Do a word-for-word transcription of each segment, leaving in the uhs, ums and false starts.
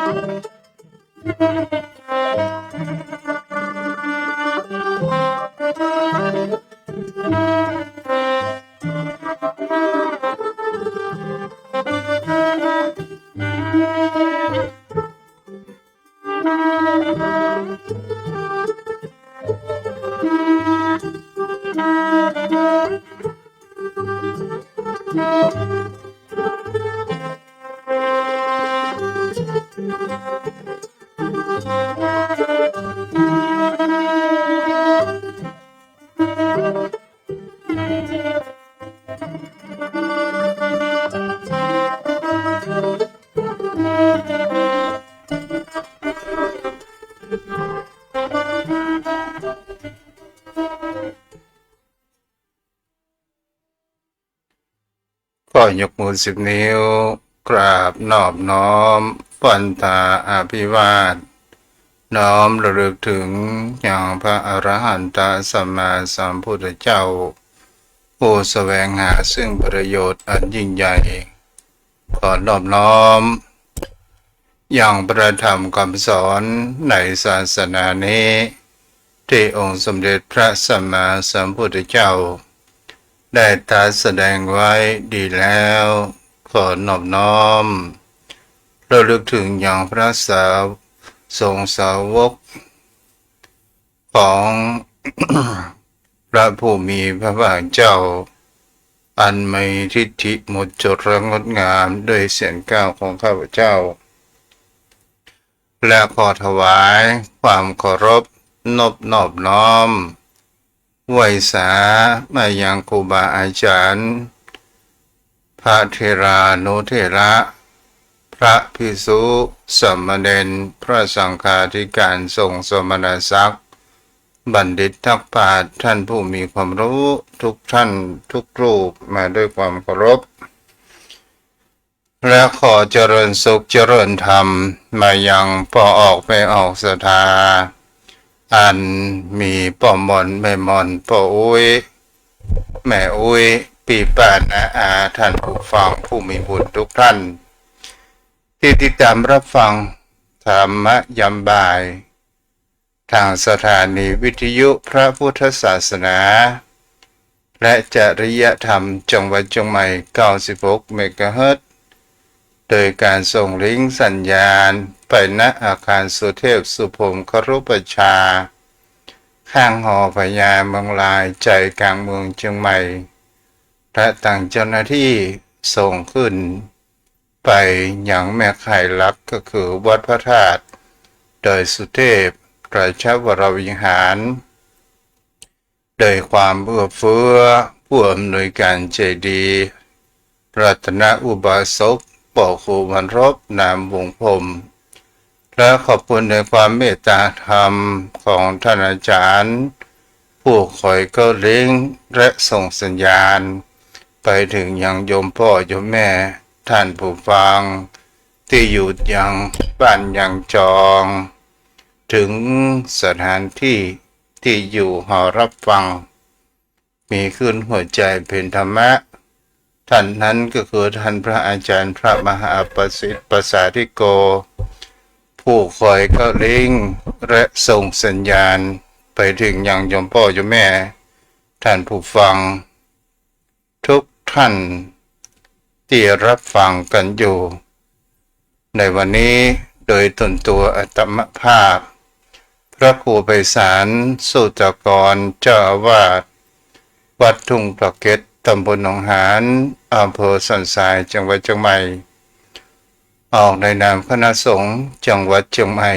ก็ยกมือสิบนิ้ว กราบนอบน้อม วันทาอภิวาท น้อมระลึกถึงยังพระอรหันตสัมมาสัมพุทธเจ้า ผู้แสวงหาซึ่งประโยชน์อันยิ่งใหญ่ ขอนอบน้อม ยังพระธรรมคำสอนในศาสนานี้ ที่องค์สมเด็จพระสัมมาสัมพุทธเจ้า ได้ตรัสแสดงไว้ดีแล้ว ขอนอบน้อม ระลึกถึงยังพระสาว- สงฆ์สาวก ของ พระผู้มีพระภาคเจ้า อันมีทิฏฐิหมดจดและงดงามด้วยเสียงกล้าวของข้าพเจ้า และขอถวายความเคารพนบนอบน้อม ไหว้สามายังครูบาอาจารย์ พระเถรานุเถระ พระภิกษุสามเณร พระสังฆาธิการทรงสมณศักดิ์ บัณฑิตนักปราชญ์ ท่านผู้มีความรู้ทุกท่านทุกรูปมาด้วยความเคารพ และขอเจริญสุขเจริญธรรมมายังป้อออกแม่ออกศรัทธา อันมีป้อมอนแม่มอน ป้ออุ๊ย แม่อุ๊ย ปี้ป้าน้าอา ท่านผู้ฟังผู้มีบุญทุกท่าน ที่ติดตามรับฟังธรรมะยามบ่าย ทางสถานีวิทยุพระพุทธศาสนา และจริยธรรมจังหวัดเชียงใหม่ เก้าสิบหกเมกะเฮิรตซ์ โดยการส่งลิงก์สัญญาณไปณอาคารสุเทพสุพรหมครุปชฌาย์ ข้างหอพญาเมืองลาย ใจกลางเมืองเชียงใหม่ และตางเจ้าหน้าตี้ส่งขึ้นไปยังแม่ข่ายหลัก ก็คือวัดพระธาตุดอยสุเทพราชวรวิหาร โดยความเอื้อเฟื้อผู้อำนวยการใจดี รัตนอุบาสก ป้อครูวันรบ นามวงศ์พรหม และขอบคุณในความเมตตาธรรมของท่านอาจารย์ ผู้คอยเก๊าลิงก์และส่งสัญญาณไปถึงยังโยมป้อโยมแม่ ท่านผู้ฟัง ตี้อยู่ยังบ้านยังจอง ถึงสถานตี้ตี้อยู่หอรับฟัง มีคลื่นหัวใจเป๋นธรรมะ ท่านนั้นก็คือท่านพระอาจารย์พระมหาประสิทธิ์ ประสาทธิโก ผู้คอยเก๊าลิงก์และส่งสัญญาณไปถึงยังโยมป้อโยมแม่ ท่านผู้ฟังทุกท่านตี้รับฟังกั๋นอยู่ ในวันนี้โดยตนตัวอาตมาภาพ พระครูไพศาล สุตตากร เจ้าอาวาสวัดทุ่งปลาเก็ด ตำบลหนองหาน อำเภอสันทราย จังหวัดเชียงใหม่ ออกในนามคณะสงฆ์จังหวัดเชียงใหม่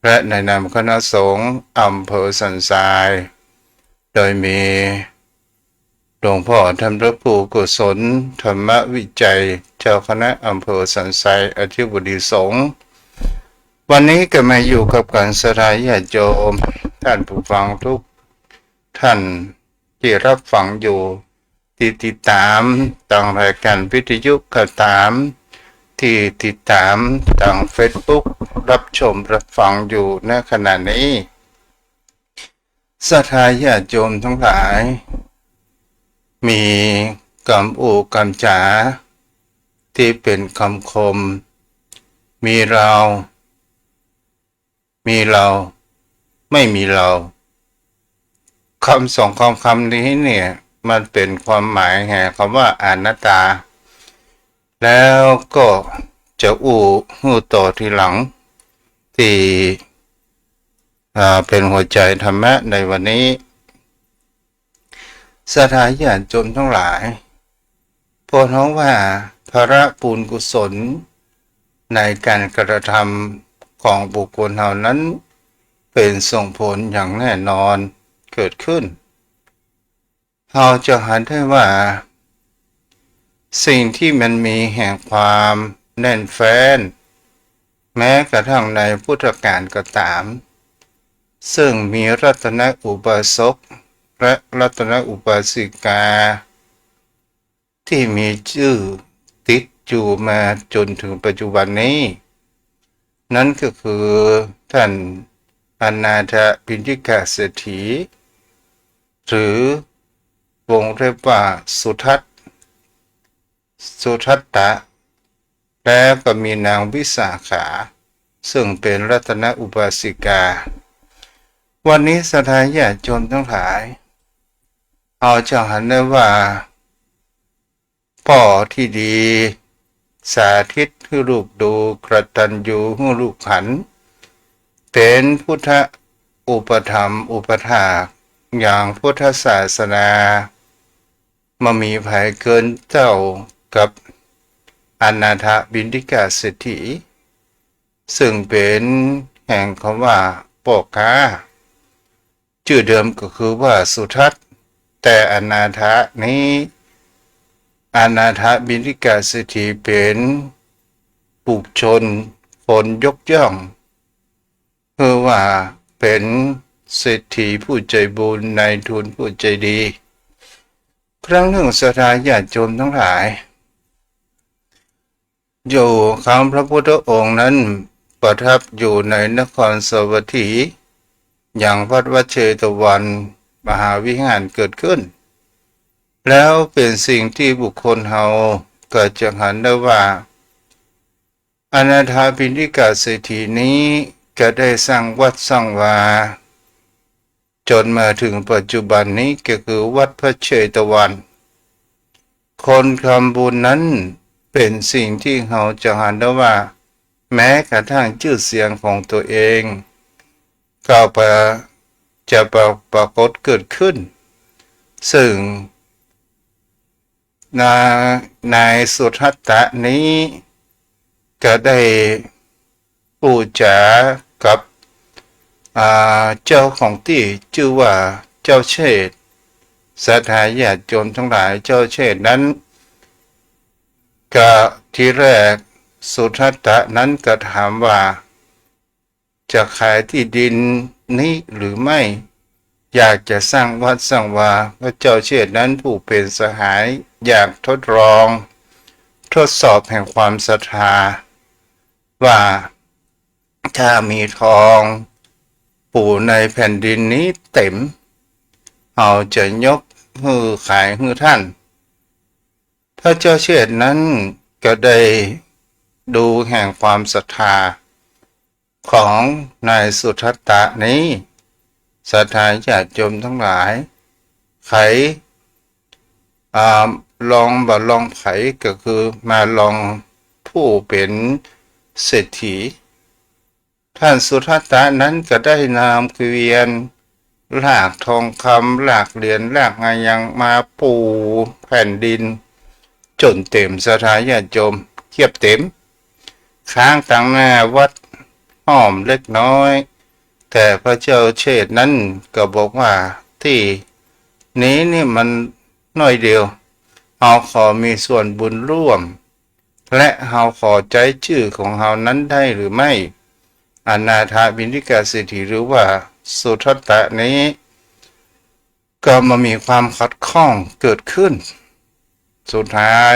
และในนามคณะสงฆ์อำเภอสันทราย โดยมีหลวงพ่อธรรมพระครูกุศลธรรมวิจัย เจ้าคณะอำเภอสันทราย อธิบดีสงฆ์ วันนี้ก็มาอยู่กับกั๋นศรัทธาญาติโยม ท่านผู้ฟังทุกท่านตี้รับฟังอยู่ ตี้ติดตามตางรายการวิทยุก็ต๋าม ตี้ติดตามตางเฟซบุ๊ก รับชมรับฟังอยู่ในขณะนี้ ศรัทธาญาติโยมทั้งหลาย มีกำอู้กำจ๋าตี้เป๋นกำคม มีเรา มีเรา ไม่มีเรา กำสองกำ กำนี้เนี่ย มันเป๋นความหมายแห่งกำว่าอนัตตา แล้วก็จะอู้หื้อต่อทีหลัง ตี้ อ่า เป๋นหัวใจ๋ธรรมะในวันนี้ ศรัทธาญาติโยมตังหลาย เพราะว่าผละบุญกุศลในก๋านกระทำของบุคคลเฮานั้น เป๋นส่งผลอย่างแน่นอนเกิดขึ้น เฮาจะหันได้ว่า สิ่งตี้มันมีแห่งความแน่นแฟ้น แม้กระทั่งในพุทธกาลก็ต๋าม ซึ่งมีรัตนอุบาสกและรัตนอุบาสิกา ตี้มีจื้อติดอยู่มาจ๋นเถิงปัจจุบันนี้ นั้นก็คือต้านอนาถปิณฑิกเศรษฐี หรือวงเล็บว่าสุทัศน์ สุทัตตะ แล้วก็มีนางวิสาขา ซึ่งเป๋นรัตนอุบาสิกา วันนี้ศรัทธาญาติโยมตังหลาย เฮาจะหันได้ว่า ป้อตี้ดี สาธิตหื้อลูกดู กตัญญูหื้อลูกหัน เป๋นพุทธอุปถัมภ์อุปถาก อย่างพุทธศาสนา บ่มีใผเกินเจ้ากับอนาถปิณฑิกเศรษฐี ซึ่งเป๋นแห่งกำว่าป้อค้า จื้อเดิมก็คือว่าสุทัศน์ แต่อนาถนี้ อนาถปิณฑิกเศรษฐีเป๋นปุถุชนคนยกย่อง คือว่าเป๋นเศรษฐีผู้ใจ๋บุญ นายทุนผู้ใจ๋ดี ครั้นเถิงศรัทธาญาติโยมตังหลาย อยู่ครั้นพระพุทธองค์นั้นประทับอยู่ในนครสาวัตถี ยังวัดวเชตวันมหาวิหารเกิดขึ้น แล้วเป๋นสิ่งตี้บุคคลเฮาก็จะหันได้ว่า อนาถปิณฑิกเศรษฐีนี้ก็ได้สร้างวัดสร้างวา จ๋นมาเถิงปัจจุบันนี้ก็คือวัดพระเชตวัน คนทำบุญนั้นเป๋นสิ่งตี้เฮาจะหันได้ว่า แม้กระทั่งจื้อเสียงของตั๋วเอง ก็ปะ จะปะ ปรากฏเกิดขึ้น ซึ่ง นาย นายสุทัตตะนี้ ก็ได้อู้จ๋ากับ อ่า เจ้าของตี้จื้อว่าเจ้าเชษฐ ศรัทธาญาติโยมตังหลาย เจ้าเชษฐนั้น ก็ทีแรกสุทัตตะนั้นก็ถามว่า จะขายตี้ดินนี้หรือไม่ อยากจะสร้างวัดสร้างวา พระเจ้าเชษฐนั้นผู้เป๋นสหายอยากทดลอง ทดสอบแห่งความศรัทธา ว่าถ้ามีทองปู๋ในแผ่นดินนี้เต๋ม เฮาจะยกหื้อขายหื้อต้าน พระเจ้าเชษฐนั้นก็ได้ดูแห่งความศรัทธาของนายสุทัตตะนี้ ศรัทธาญาติโยมตังหลาย ใผ อ่า ลองบ่ลองใผก็คือมาลองผู้เป๋นเศรษฐี ต้านสุทัตตะนั้นก็ได้นำเกวียน ลากทองคำ ลากเหรียญ ลากอะหยังมาปูแผ่นดินจ๋นเต๋ม ศรัทธาญาติโยม เกือบเต๋ม ค้างตังหน้าวัดห้อมเล็กน้อย แต่พระเจ้าเชษฐนั้นก็บอกว่า ตี้นี้นี่มันน้อยเดียว เฮาขอมีส่วนบุญร่วม และเฮาขอใจ๊จื้อของเฮานั้นได้หรือไม่ อนาถปิณฑิกเศรษฐีหรือว่าสุทัตตะนี้ ก็มามีความขัดข้องเกิดขึ้น สุดท้าย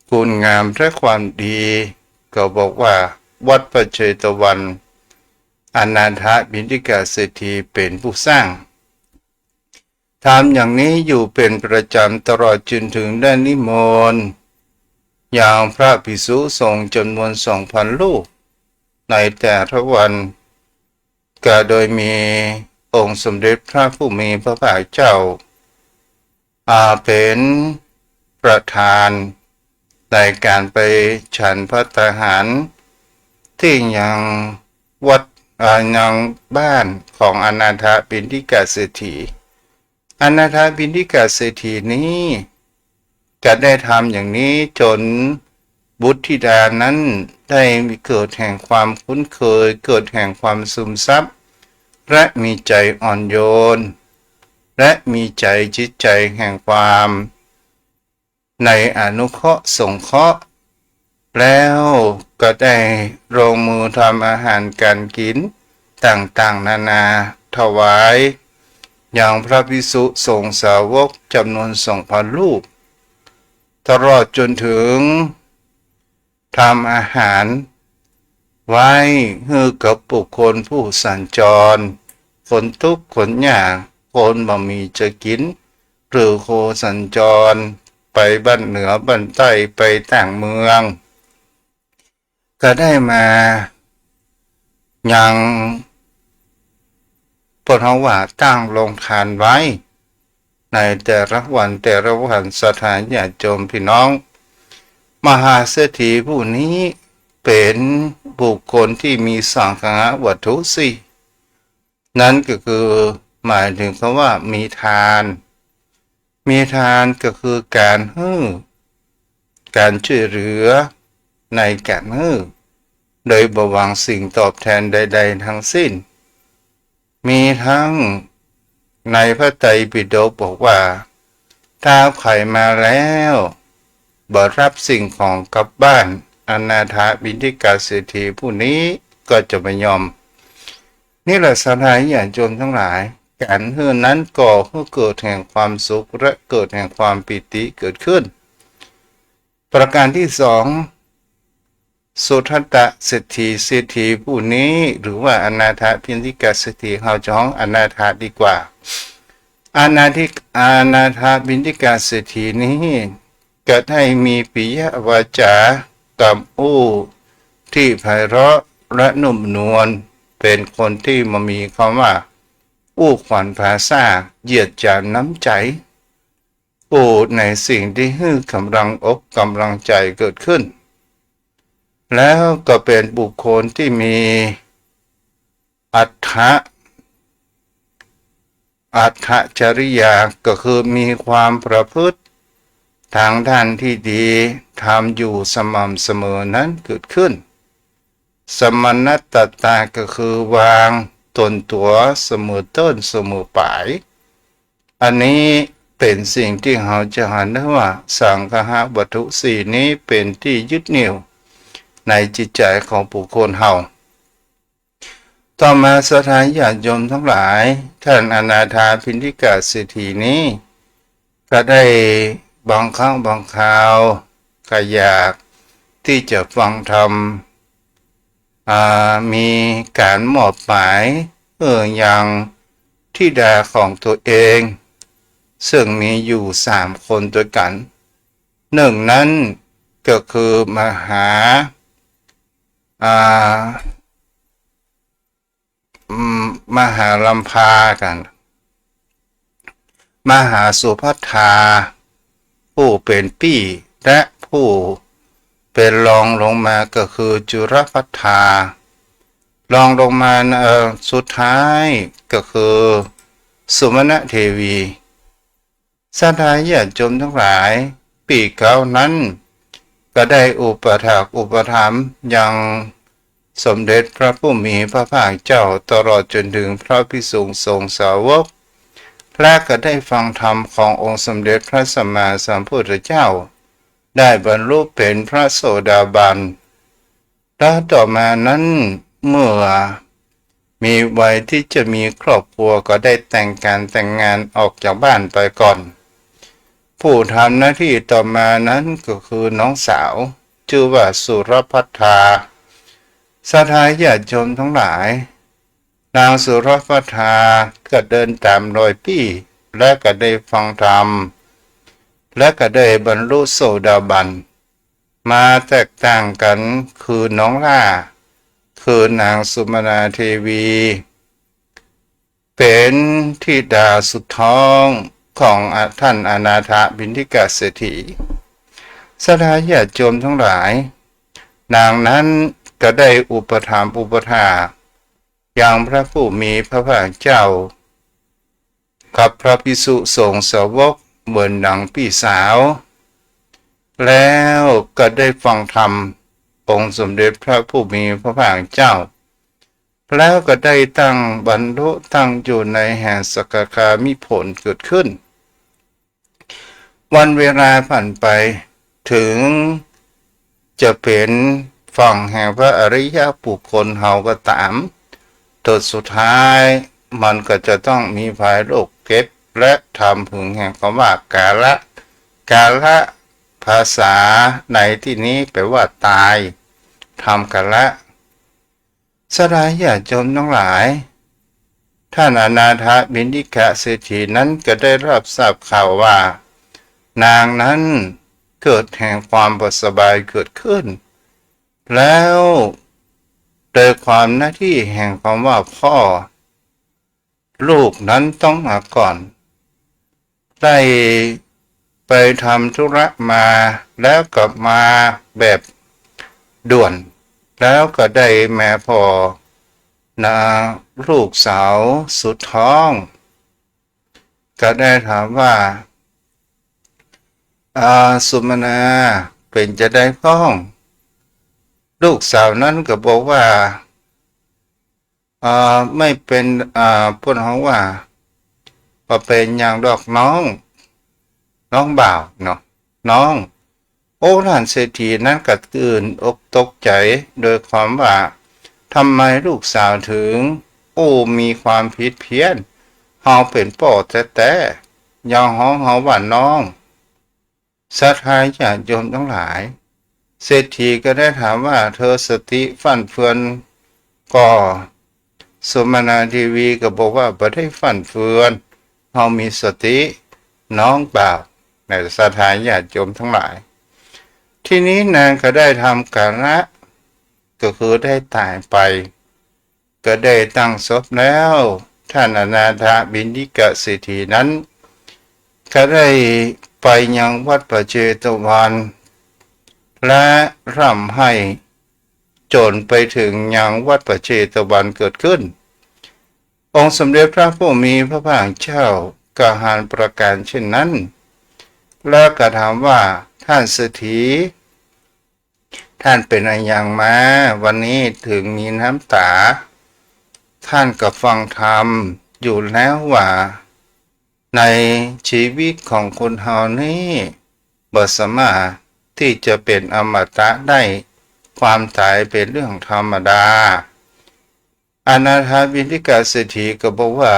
คุณงามและความดี ก็บอกว่าวัดพระเชตวัน อนาถปิณฑิกเศรษฐีเป๋นผู้สร้าง ทำอย่างนี้อยู่เป๋นประจ๋ำตลอดจ๋นเถิงได้นิมนต์ ยังพระภิกษุสงฆ์จ๋ำนวนสองปันรูป ในแต่ละวัน ก็โดยมีองค์สมเด็จพระผู้มีพระภาคเจ้า อ่า เป๋นประธานในก๋านไปฉันภัตตาหาร ตี้ยังวัด อ่า ยังบ้านของอนาถปิณฑิกเศรษฐี อนาถปิณฑิกเศรษฐีนี้ ก็ได้ทำอย่างนี้จ๋นบุตรธิดานั้นได้เกิดแห่งความคุ้นเคย เกิดแห่งความซึมซับ และมีใจ๋อ่อนโยน และมีใจ๋จิตใจ๋แห่งความ ในอนุเคราะห์สงเคราะห์ แล้วก็ได้ลงมือทำอาหารก๋านกิ๋นต่างๆ นานาถวาย ยังพระภิกษุสงฆ์สาวกจ๋ำนวนสองปันรูป ตลอดจ๋นเถิง ทำอาหารไว้หื้อกับบุคคลผู้สัญจร คนตุ๊กข์คนยาก คนบ่มีจะกิ๋น หรือคนสัญจรไปบ้านเหนือบ้านใต้ไปต่างเมือง ก็ได้มายัง เปิ้นฮ้องว่าตั้งโรงทานไว้ ในแต่ละวันแต่ละวัน ศรัทธาญาติโยมพี่น้อง มหาเศรษฐีผู้นี้เป๋นบุคคลตี้มีสังฆะวัตถุสี่ นั้นก็คือหมายเถิงกำว่ามีทาน มีทานก็คือก๋านหื้อ ก๋านจ้วยเหลือในก๋านหื้อ โดยบ่หวังสิ่งตอบแทนใดๆ ทั้งสิ้น มีทั้งในพระไตรปิฎกบอกว่า ถ้าใผมาแล้วบ่ฮับสิ่งของกลับบ้าน อนาถปิณฑิกเศรษฐีผู้นี้ก็จะบ่ยอม นี่แหละศรัทธาญาติโยมทั้งหลาย ก๋านหื้อนั้นก่อหื้อเกิดแห่งความสุข และเกิดแห่งความปีติเกิดขึ้น ประการตี้สอง สุทัตตะเศรษฐี เศรษฐีผู้นี้ หรือว่าอนาถปิณฑิกเศรษฐี เฮาจะฮ้องอนาถดีกว่า อนาถ อนาถปิณฑิกเศรษฐีนี้ ก็ได้มีปิยวาจากำอู้ตี้ไพเราะและนุ่มนวล เป๋นคนตี้บ่มีกำว่าอู้ขวัญผาซ่า เหยียดหยามน้ำใจ๋ อู้ในสิ่งตี้หื้อกำลังอกกำลังใจ๋เกิดขึ้น แล้วก็เป๋นบุคคลตี้มีอัตถะ อัตถจริยา ก็คือมีความประพฤติตางด้านตี้ดี ทำอยู่สม่ำเสมอนั้นเกิดขึ้น สมณตตา ก็คือวางตนตั๋วเสมอต้นเสมอป๋าย อันนี้เป๋นสิ่งตี้เฮาจะหันได้ว่า สังฆะวัตถุสี่นี้เป๋นตี้ยึดเหนี่ยวในจิตใจ๋ของบุคคลเฮา ต่อมาศรัทธาญาติโยมทั้งหลาย ต้านอนาถปิณฑิกเศรษฐีนี้ ก็ได้บางครั้งบางคราวก็อยากตี้จะฟังธรรม อ่า มีก๋านมอบหมายหื้อยังธิดาของตั๋วเอง ซึ่งมีอยู่สามคนตวยกั๋น นึ่งนั้นก็คือมหา อ่า อืม มหาลำพากั๋น มหาสุภัททา ผู้เป๋นปี้ และผู้เป๋นรองลงมาก็คือจุลภัททา รองลงมา เอ่อ สุดท้ายก็คือสุวรรณเทวี ศรัทธาญาติโยมทั้งหลาย ปี้เก๊านั้นก็ได้อุปถากอุปถัมภ์ยังสมเด็จพระผู้มีพระภาคเจ้า ตลอดจ๋นเถิงพระภิกษุสงฆ์สาวก และก็ได้ฟังธรรมขององค์สมเด็จพระสัมมาสัมพุทธเจ้า ได้บรรลุเป๋นพระโสดาบัน และต่อมานั้นเมื่อมีวัยตี้จะมีครอบครัวก็ได้แต่งก๋านแต่งงานออกจากบ้านไปก่อน ผู้ทำหน้าตี้ต่อมานั้นก็คือน้องสาว จื้อว่าสุรภัททา ศรัทธาญาติโยมทั้งหลาย นางสุรภัททาก็เดินต๋ามรอยปี้ และก็ได้ฟังธรรม และก็ได้บรรลุโสดาบัน มาแตกต่างกั๋น คือน้องหล้า คือนางสุมนาเทวี เป๋นธิดาสุดท้องของท่านอนาถปิณฑิกะเศรษฐี ศรัทธาญาติโยมตังหลาย นางนั้นก็ได้อุปถัมภ์อุปัฏฐากยังพระผู้มีพระภาคเจ้า กับพระภิกษุสงฆ์สาวกเหมือนดังปี้สาว แล้วก็ได้ฟังธรรมองค์สมเด็จพระผู้มีพระภาคเจ้า แล้วก็ได้ตั้งบรรลุตั้งอยู่ในแห่งสักคาคามิผลเกิดขึ้น วันเวลาผ่านไป เถิงจะเป๋นฝั่งแห่งพระอริยบุคคลเฮาก็ต๋าม ตนสุดท้ายมันก็จะต้องมีภัยโรคเจ็บ และธรรมผึงแห่งกำว่ากาละ กาละภาษาในตี้นี้แป๋ว่าต๋าย ธรรมกาละ ศรัทธาญาติโยมตังหลาย ท่านอนาถปิณฑิกะเศรษฐีนั้นก็ได้รับทราบข่าวว่า นางนั้นเกิดแห่งความบ่สบายเกิดขึ้น แล้วโดยความหน้าตี้แห่งกำว่าพ่อ ลูกนั้นต้องมาก่อน ได้ไปทำธุระมา แล้วกลับมาแบบด่วน แล้วก็ได้มาผ่อ นะ ลูกสาวสุดท้อง ก็ได้ถามว่า อ่า สุมนา เป๋นจาใดพ่อง ลูกสาวนั้นก็บอกว่า อ่า ไม่เป๋น อ่า เปิ้นฮ้องว่า บ่เป๋นหยังดอกน้อง น้องบ่าวเนาะ น้อง โอ้ ท่านเศรษฐีนั้นก็ตื่นอกตกใจ๋ โดยความว่า ทำไมลูกสาวเถิง โอ้ มีความผิดเพี้ยน เฮาเป๋นป้อแต๊ๆ ยังฮ้องเฮาว่าน้อง ศรัทธาญาติโยมตังหลาย เศรษฐีก็ได้ถามว่า เธอสติฟั่นเฟือนก่อ สุมนาเทวีก็บอกว่า บ่ได้ฟั่นเฟือน เฮามีสติ น้องบ่าว นะ ศรัทธาญาติโยมตังหลาย ทีนี้นางก็ได้ทำกาละ ก็คือได้ต๋ายไป ก็ได้ตั้งศพแล้ว ท่านอนาถปิณฑิกะเศรษฐีนั้น ก็ได้ไปยังวัดพระเจตวัน และร่ำไห้จ๋นไปเถิงยังวัดพระเจตวันเกิดขึ้น องค์สมเด็จพระผู้มีพระภาคเจ้าก็หันประก๋านเช่นนั้น แล้วก็ถามว่า ท่านเศรษฐี ท่านเป๋นอะหยังมา วันนี้เถิงมีน้ำต๋า ท่านก็ฟังธรรมอยู่แล้วว่า ในชีวิตของคนเฮานี้ บ่สามารถตี้จะเป๋นอมตะได้ ความต๋ายเป๋นเรื่องธรรมดา อนาถปิณฑิกะเศรษฐีก็บอกว่า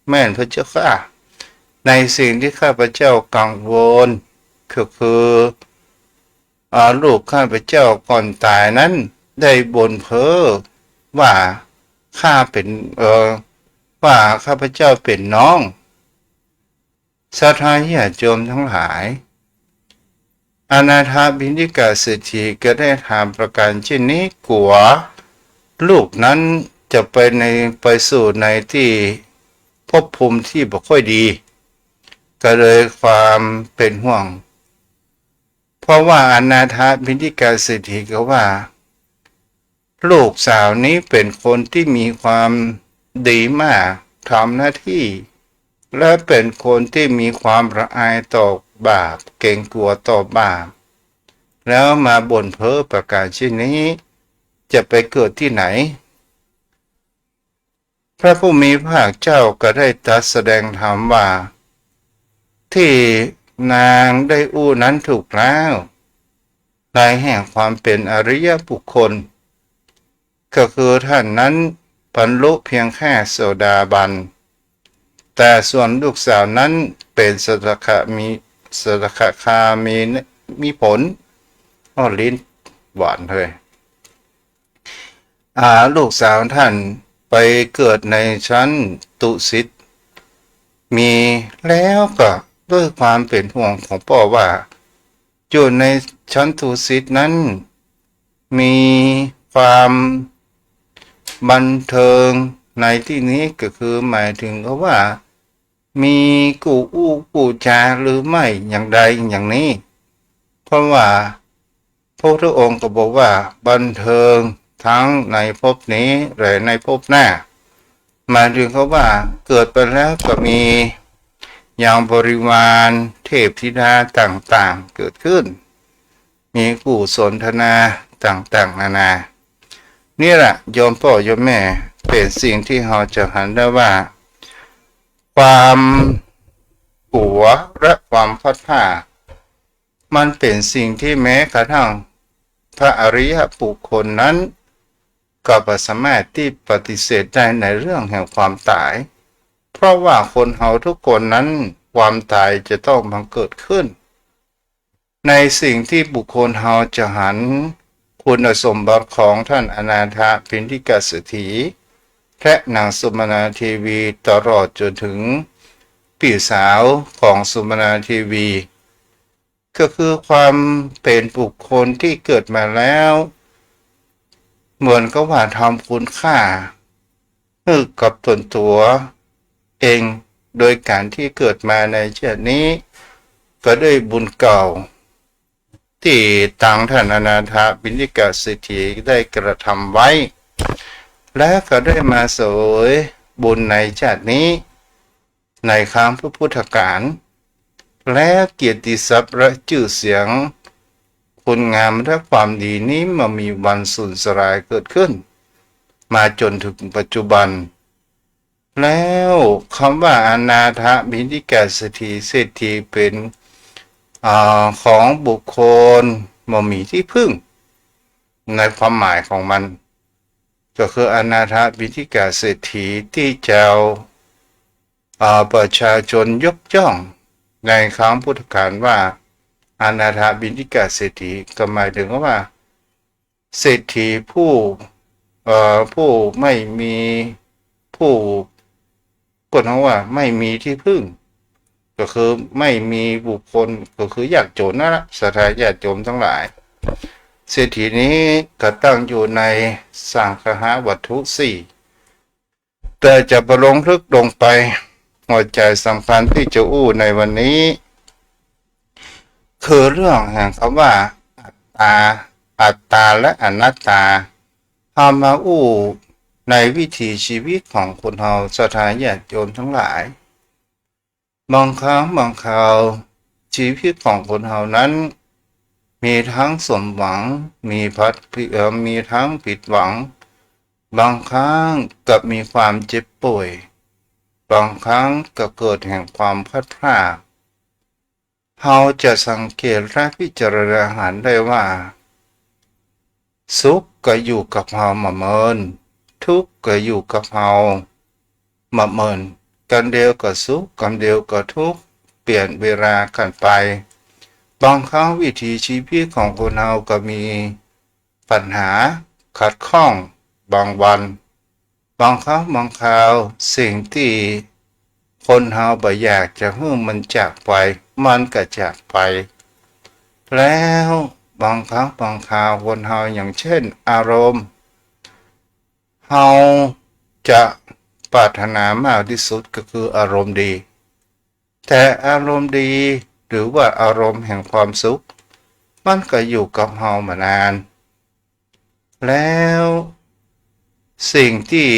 แม่นพระเจ้าข้า ในสิ่งตี้ข้าพเจ้ากังวล ก็คือ อ่า ลูกข้าพเจ้าก่อนต๋ายนั้นได้บ่นเพ้อว่าข้าเป๋น เอ่อ ว่าข้าพเจ้าเป๋นน้อง ศรัทธาญาติโยมตังหลาย อนาถปิณฑิกะเศรษฐีก็ได้ถามประก๋านเช่นนี้ กั๋วลูกนั้นจะไปใน ไปสู่ในตี้ภพภูมิตี้บ่ค่อยดี ก็เลยความเป๋นห่วง เพราะว่าอนาถปิณฑิกะเศรษฐีก็ว่า ลูกสาวนี้เป๋นคนตี้มีความดีมาก ทำหน้าตี้ และเป๋นคนตี้มีความละอายต่อบาป เกรงกั๋วต่อบาป แล้วมาบ่นเพ้อประก๋านเช่นนี้ จะไปเกิดตี้ไหน พระผู้มีพระภาคเจ้าก็ได้ตรัสแสดงธรรมว่า ตี้นางได้อู้นั้นถูกแล้ว ในแห่งความเป๋นอริยบุคคล ก็คือท่านนั้นบรรลุเพียงแค่โสดาบัน แต่ส่วนลูกสาวนั้นเป๋นสกทาคามี สกทาคามี มีผล อ้อ ลิ้นหวานเลย อ่า ลูกสาวท่านไปเกิดในชั้นตุสิต มี แล้วก็ด้วยความเป๋นห่วงของป้อว่า อยู่ในชั้นทูสิตนั้น มีความบันเทิงในตี้นี้ก็คือหมายเถิงกับว่า มีกู้อู้กู้จาหรือไม่อย่างใดอย่างนี้ เพราะว่าพระพุทธองค์ก็บอกว่าบันเทิงทั้งในภพนี้และในภพหน้า หมายเถิงกับว่าเกิดไปแล้วก็มีอย่างบริวารเทพธิดาต่างๆเกิดขึ้น มีกู้สนทนาต่างๆนานา นี่แหละโยมป้อโยมแม่ เป๋นสิ่งตี้เฮาจะหันได้ว่า ความกั๋วและความพลัดพราก มันเป๋นสิ่งตี้แม้กระทั่งพระอริยบุคคลนั้น ก็บ่สามารถตี้ปฏิเสธได้ในเรื่องแห่งความต๋าย เพราะว่าคนเฮาทุกคนนั้น ความต๋ายจะต้องบังเกิดขึ้น ในสิ่งตี้บุคคลเฮาจะหันคุณสมบัติของท่านอนาถปิณฑิกเศรษฐี และนางสุมนาเทวีตลอดจ๋นถึงปี้สาวของสุมนาเทวี ก็คือความเป๋นบุคคลตี้เกิดมาแล้ว เหมือนกับว่าทำคุณค่าหื้อกับต๋นตั๋วเอง โดยก๋านตี้เกิดมาในชาตินี้ ก็ด้วยบุญเก่า ตี้ตังท่านอนาถปิณฑิกเศรษฐีได้กระทำไว้ และก็ได้มาเสวยบุญในชาตินี้ ในครั้งพระพุทธกาล และเกียรติศัพท์และจื้อเสียง คุณงามและความดีนี้บ่มีวันสูญสลายเกิดขึ้น มาจ๋นถึงปัจจุบัน แล้วกำว่าอนาถปิณฑิกเศรษฐี เศรษฐีเป๋น อ่า ของบุคคลบ่มีตี้พึ่ง ในความหมายของมัน ก็คืออนาถปิณฑิกเศรษฐีตี้เจ้า อ่า ประชาชนยกย่องในครั้งพุทธกาลว่า อนาถปิณฑิกเศรษฐี ก็หมายเถิงว่า เศรษฐีผู้ เอ่อ ผู้ไม่มี ผู้ ก็เรียกว่าไม่มีตี้พึ่ง ก็คือไม่มีบุคคล ก็คือยากจ๋นนั่นแหละ ศรัทธาญาติโยมตังหลาย เศรษฐีนี้ก็ตั้งอยู่ในสังคหวัตถุสี่ แต่จะบ่ลงลึกลงไป หัวใจ๋สำคัญตี้จะอู้ในวันนี้ คือเรื่องแห่งกำว่าอัตตา อัตตาและอนัตตา เฮามาอู้ในวิถีชีวิตของคนเฮา ศรัทธาญาติโยมตังหลาย บางครั้งบางคราว ชีวิตของคนเฮานั้น มีทั้งสมหวัง มีพัด เอ่อ มีทั้งผิดหวัง บางครั้งก็มีความเจ็บป่วย บางครั้งก็เกิดแห่งความพลัดพราก เฮาจะสังเกตและพิจารณาหันได้ว่า สุขก็อยู่กับเฮาบ่เมิน ทุกข์ก็อยู่กับเฮาบ่เมิน กำเดียวก็สุข กำเดียวก็ทุกข์ เปลี่ยนเวลากั๋นไป บางครั้งวิถีชีวิตของคนเฮาก็มีปัญหาขัดข้อง บางวัน บางครั้งบางคราว สิ่งตี้คนเฮาบ่อยากจะหื้อมันจากไป มันก็จากไป แล้วบางครั้งบางคราว คนเฮาอย่างเช่นอารมณ์ เฮาจะปรารถนามากตี้สุดก็คืออารมณ์ดี แต่อารมณ์ดีหรือว่าอารมณ์แห่งความสุข มันก็อยู่กับเฮาบ่นาน แล้วสิ่งตี้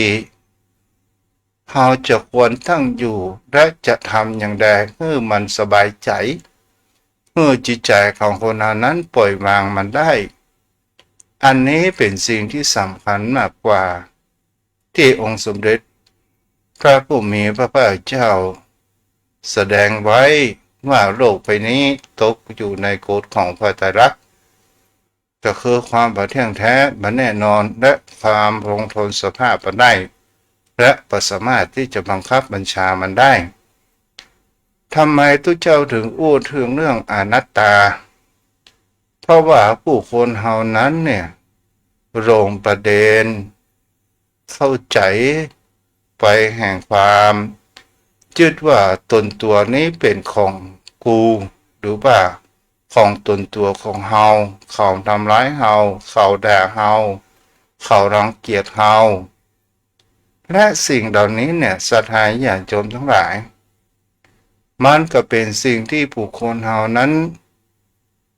เฮาจะควรตั้งอยู่ และจะทำอย่างใดหื้อมันสบายใจ๋ หื้อจิตใจ๋ของคนเฮานั้นปล่อยวางมันได้ อันนี้เป๋นสิ่งตี้สำคัญมากกว่า ตี้องค์สมเด็จพระผู้มีพระภาคเจ้าแสดงไว้ว่าโลกใบนี้ตกอยู่ในกฎของพระไตรลักษณ์ ก็คือความบ่เที่ยงแท้ บ่แน่นอน และความคงทนสภาพบ่ได้ และบ่สามารถตี้จะบังคับบัญชามันได้ ทำไมตุ๊เจ้าถึงอู้เถิงเรื่องอนัตตา เพราะว่าผู้คนเฮานั้นเนี่ย หลงประเด็น เข้าใจ๋ไปแห่งความยึดว่าต๋นตั๋วนี้เป๋นของกู หรือว่า ของต๋นตั๋วของเฮา เขาทำร้ายเฮา เขาด่าเฮา เขารังเกียจเฮา และสิ่งเหล่านี้เนี่ย ศรัทธาญาติโยมตังหลาย มันก็เป๋นสิ่งตี้บุคคลเฮานั้น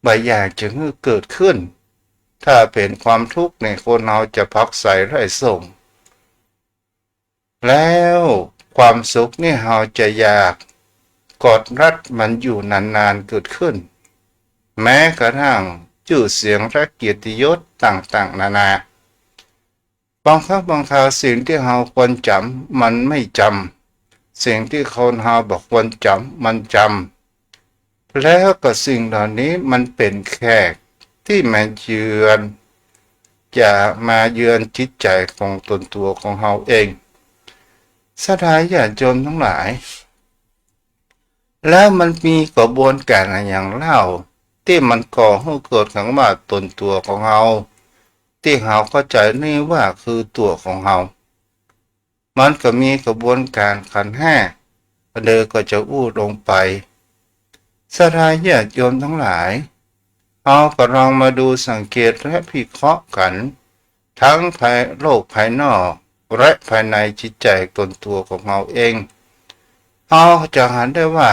บ่อยากจะหื้อเกิดขึ้น ถ้าเป๋นความทุกข์เนี่ย คนเฮาจะผลักไสไล่ส่ง แล้วความสุขนี่เฮาจะอยากกอดรัดมันอยู่นานๆ เกิดขึ้น แม้กระทั่งจื้อเสียงและเกียรติยศต่างๆ นานา บางครั้งบางคราวสิ่งตี้เฮาควรจ๋ำมันไม่จ๋ำ สิ่งตี้คนเฮาบ่ควรจ๋ำมันจ๋ำ แล้วก็สิ่งเหล่านี้มันเป๋นแขกตี้มาเยือน จะมาเยือนจิตใจ๋ของต๋นตั๋วของเฮาเอง ศรัทธาญาติโยมตังหลาย แล้วมันมีกระบวนก๋านอะหยังเล่า ตี้มันก่อหื้อเกิดคำว่าต๋นตั๋วของเฮา ตี้เฮาเข้าใจ๋นี่ว่าคือตั๋วของเฮา มันก็มีกระบวนก๋านขันธ์ห้า อันเดอก็จะอู้ลงไป ศรัทธาญาติโยมตังหลาย เฮาก็ลองมาดูสังเกตและพิเคราะห์กั๋น ทั้งภาย โลกภายนอกและภายในจิตใจ๋ต๋นตั๋วของเฮาเอง เฮาจะหันได้ว่า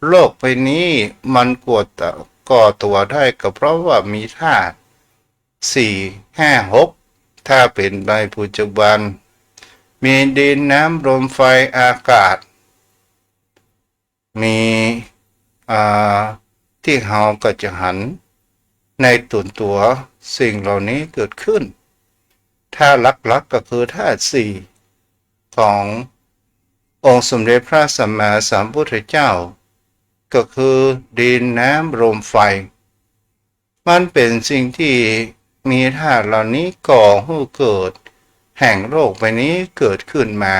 โลกใบนี้มันก่อตะ ก่อตั๋วได้ก็เพราะว่ามีธาตุสี่ ห้า หก ถ้าเป๋นในปัจจุบัน มีดิน น้ำ ลม ไฟ อากาศ มี อ่า ตี้เฮาก็จะหันในต๋นตั๋วสิ่งเหล่านี้เกิดขึ้น ธาตุหลักๆ ก็คือธาตุสี่ขององค์สมเด็จพระสัมมาสัมพุทธเจ้า ก็คือดิน น้ำ ลม ไฟ มันเป๋นสิ่งตี้มีธาตุเหล่านี้ก่อหื้อเกิดแห่งโลกใบนี้เกิดขึ้นมา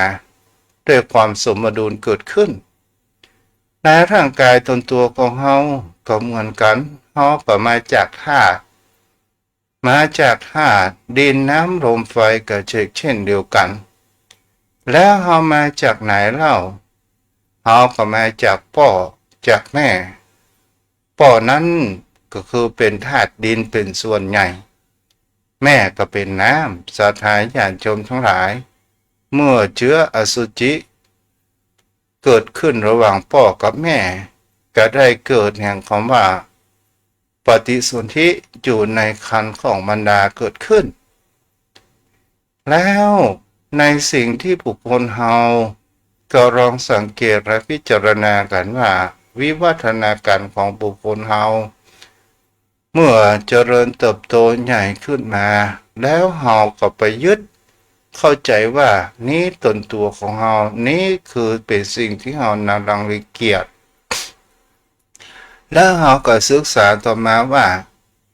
ด้วยความสมดุลเกิดขึ้น ในร่างก๋ายต๋นตั๋วของเฮาก็เหมือนกั๋น เฮาก็มาจากธาตุ มาจากธาตุดิน น้ำ ลม ไฟ ก็เช่นเดียวกั๋น แล้วเฮามาจากไหนเล่า เฮาก็มาจากป้อ จากแม่ ป้อนั้นก็คือเป๋นธาตุดินเป๋นส่วนใหญ่ แม่ก็เป๋นน้ำ ศรัทธาญาติโยมตังหลาย เมื่อเจื๊ออสุจิเกิดขึ้นระหว่างป้อกับแม่ ก็ได้เกิดแห่งคำว่าปฏิสนธิอยู่ในครรภ์ของมารดาเกิดขึ้น แล้วในสิ่งตี้บุคคลเฮาก็ลองสังเกตและพิจารณากั๋นว่า วิวัฒนาก๋ารของบุคคลเฮา เมื่อเจริญเติบโตใหญ่ขึ้นมา แล้วเฮาก็ไปยึดเข้าใจ๋ว่านี้ต๋นตั๋วของเฮา นี้คือเป๋นสิ่งตี้เฮานารังเกียจ แล้วเฮาก็ศึกษาต่อมาว่า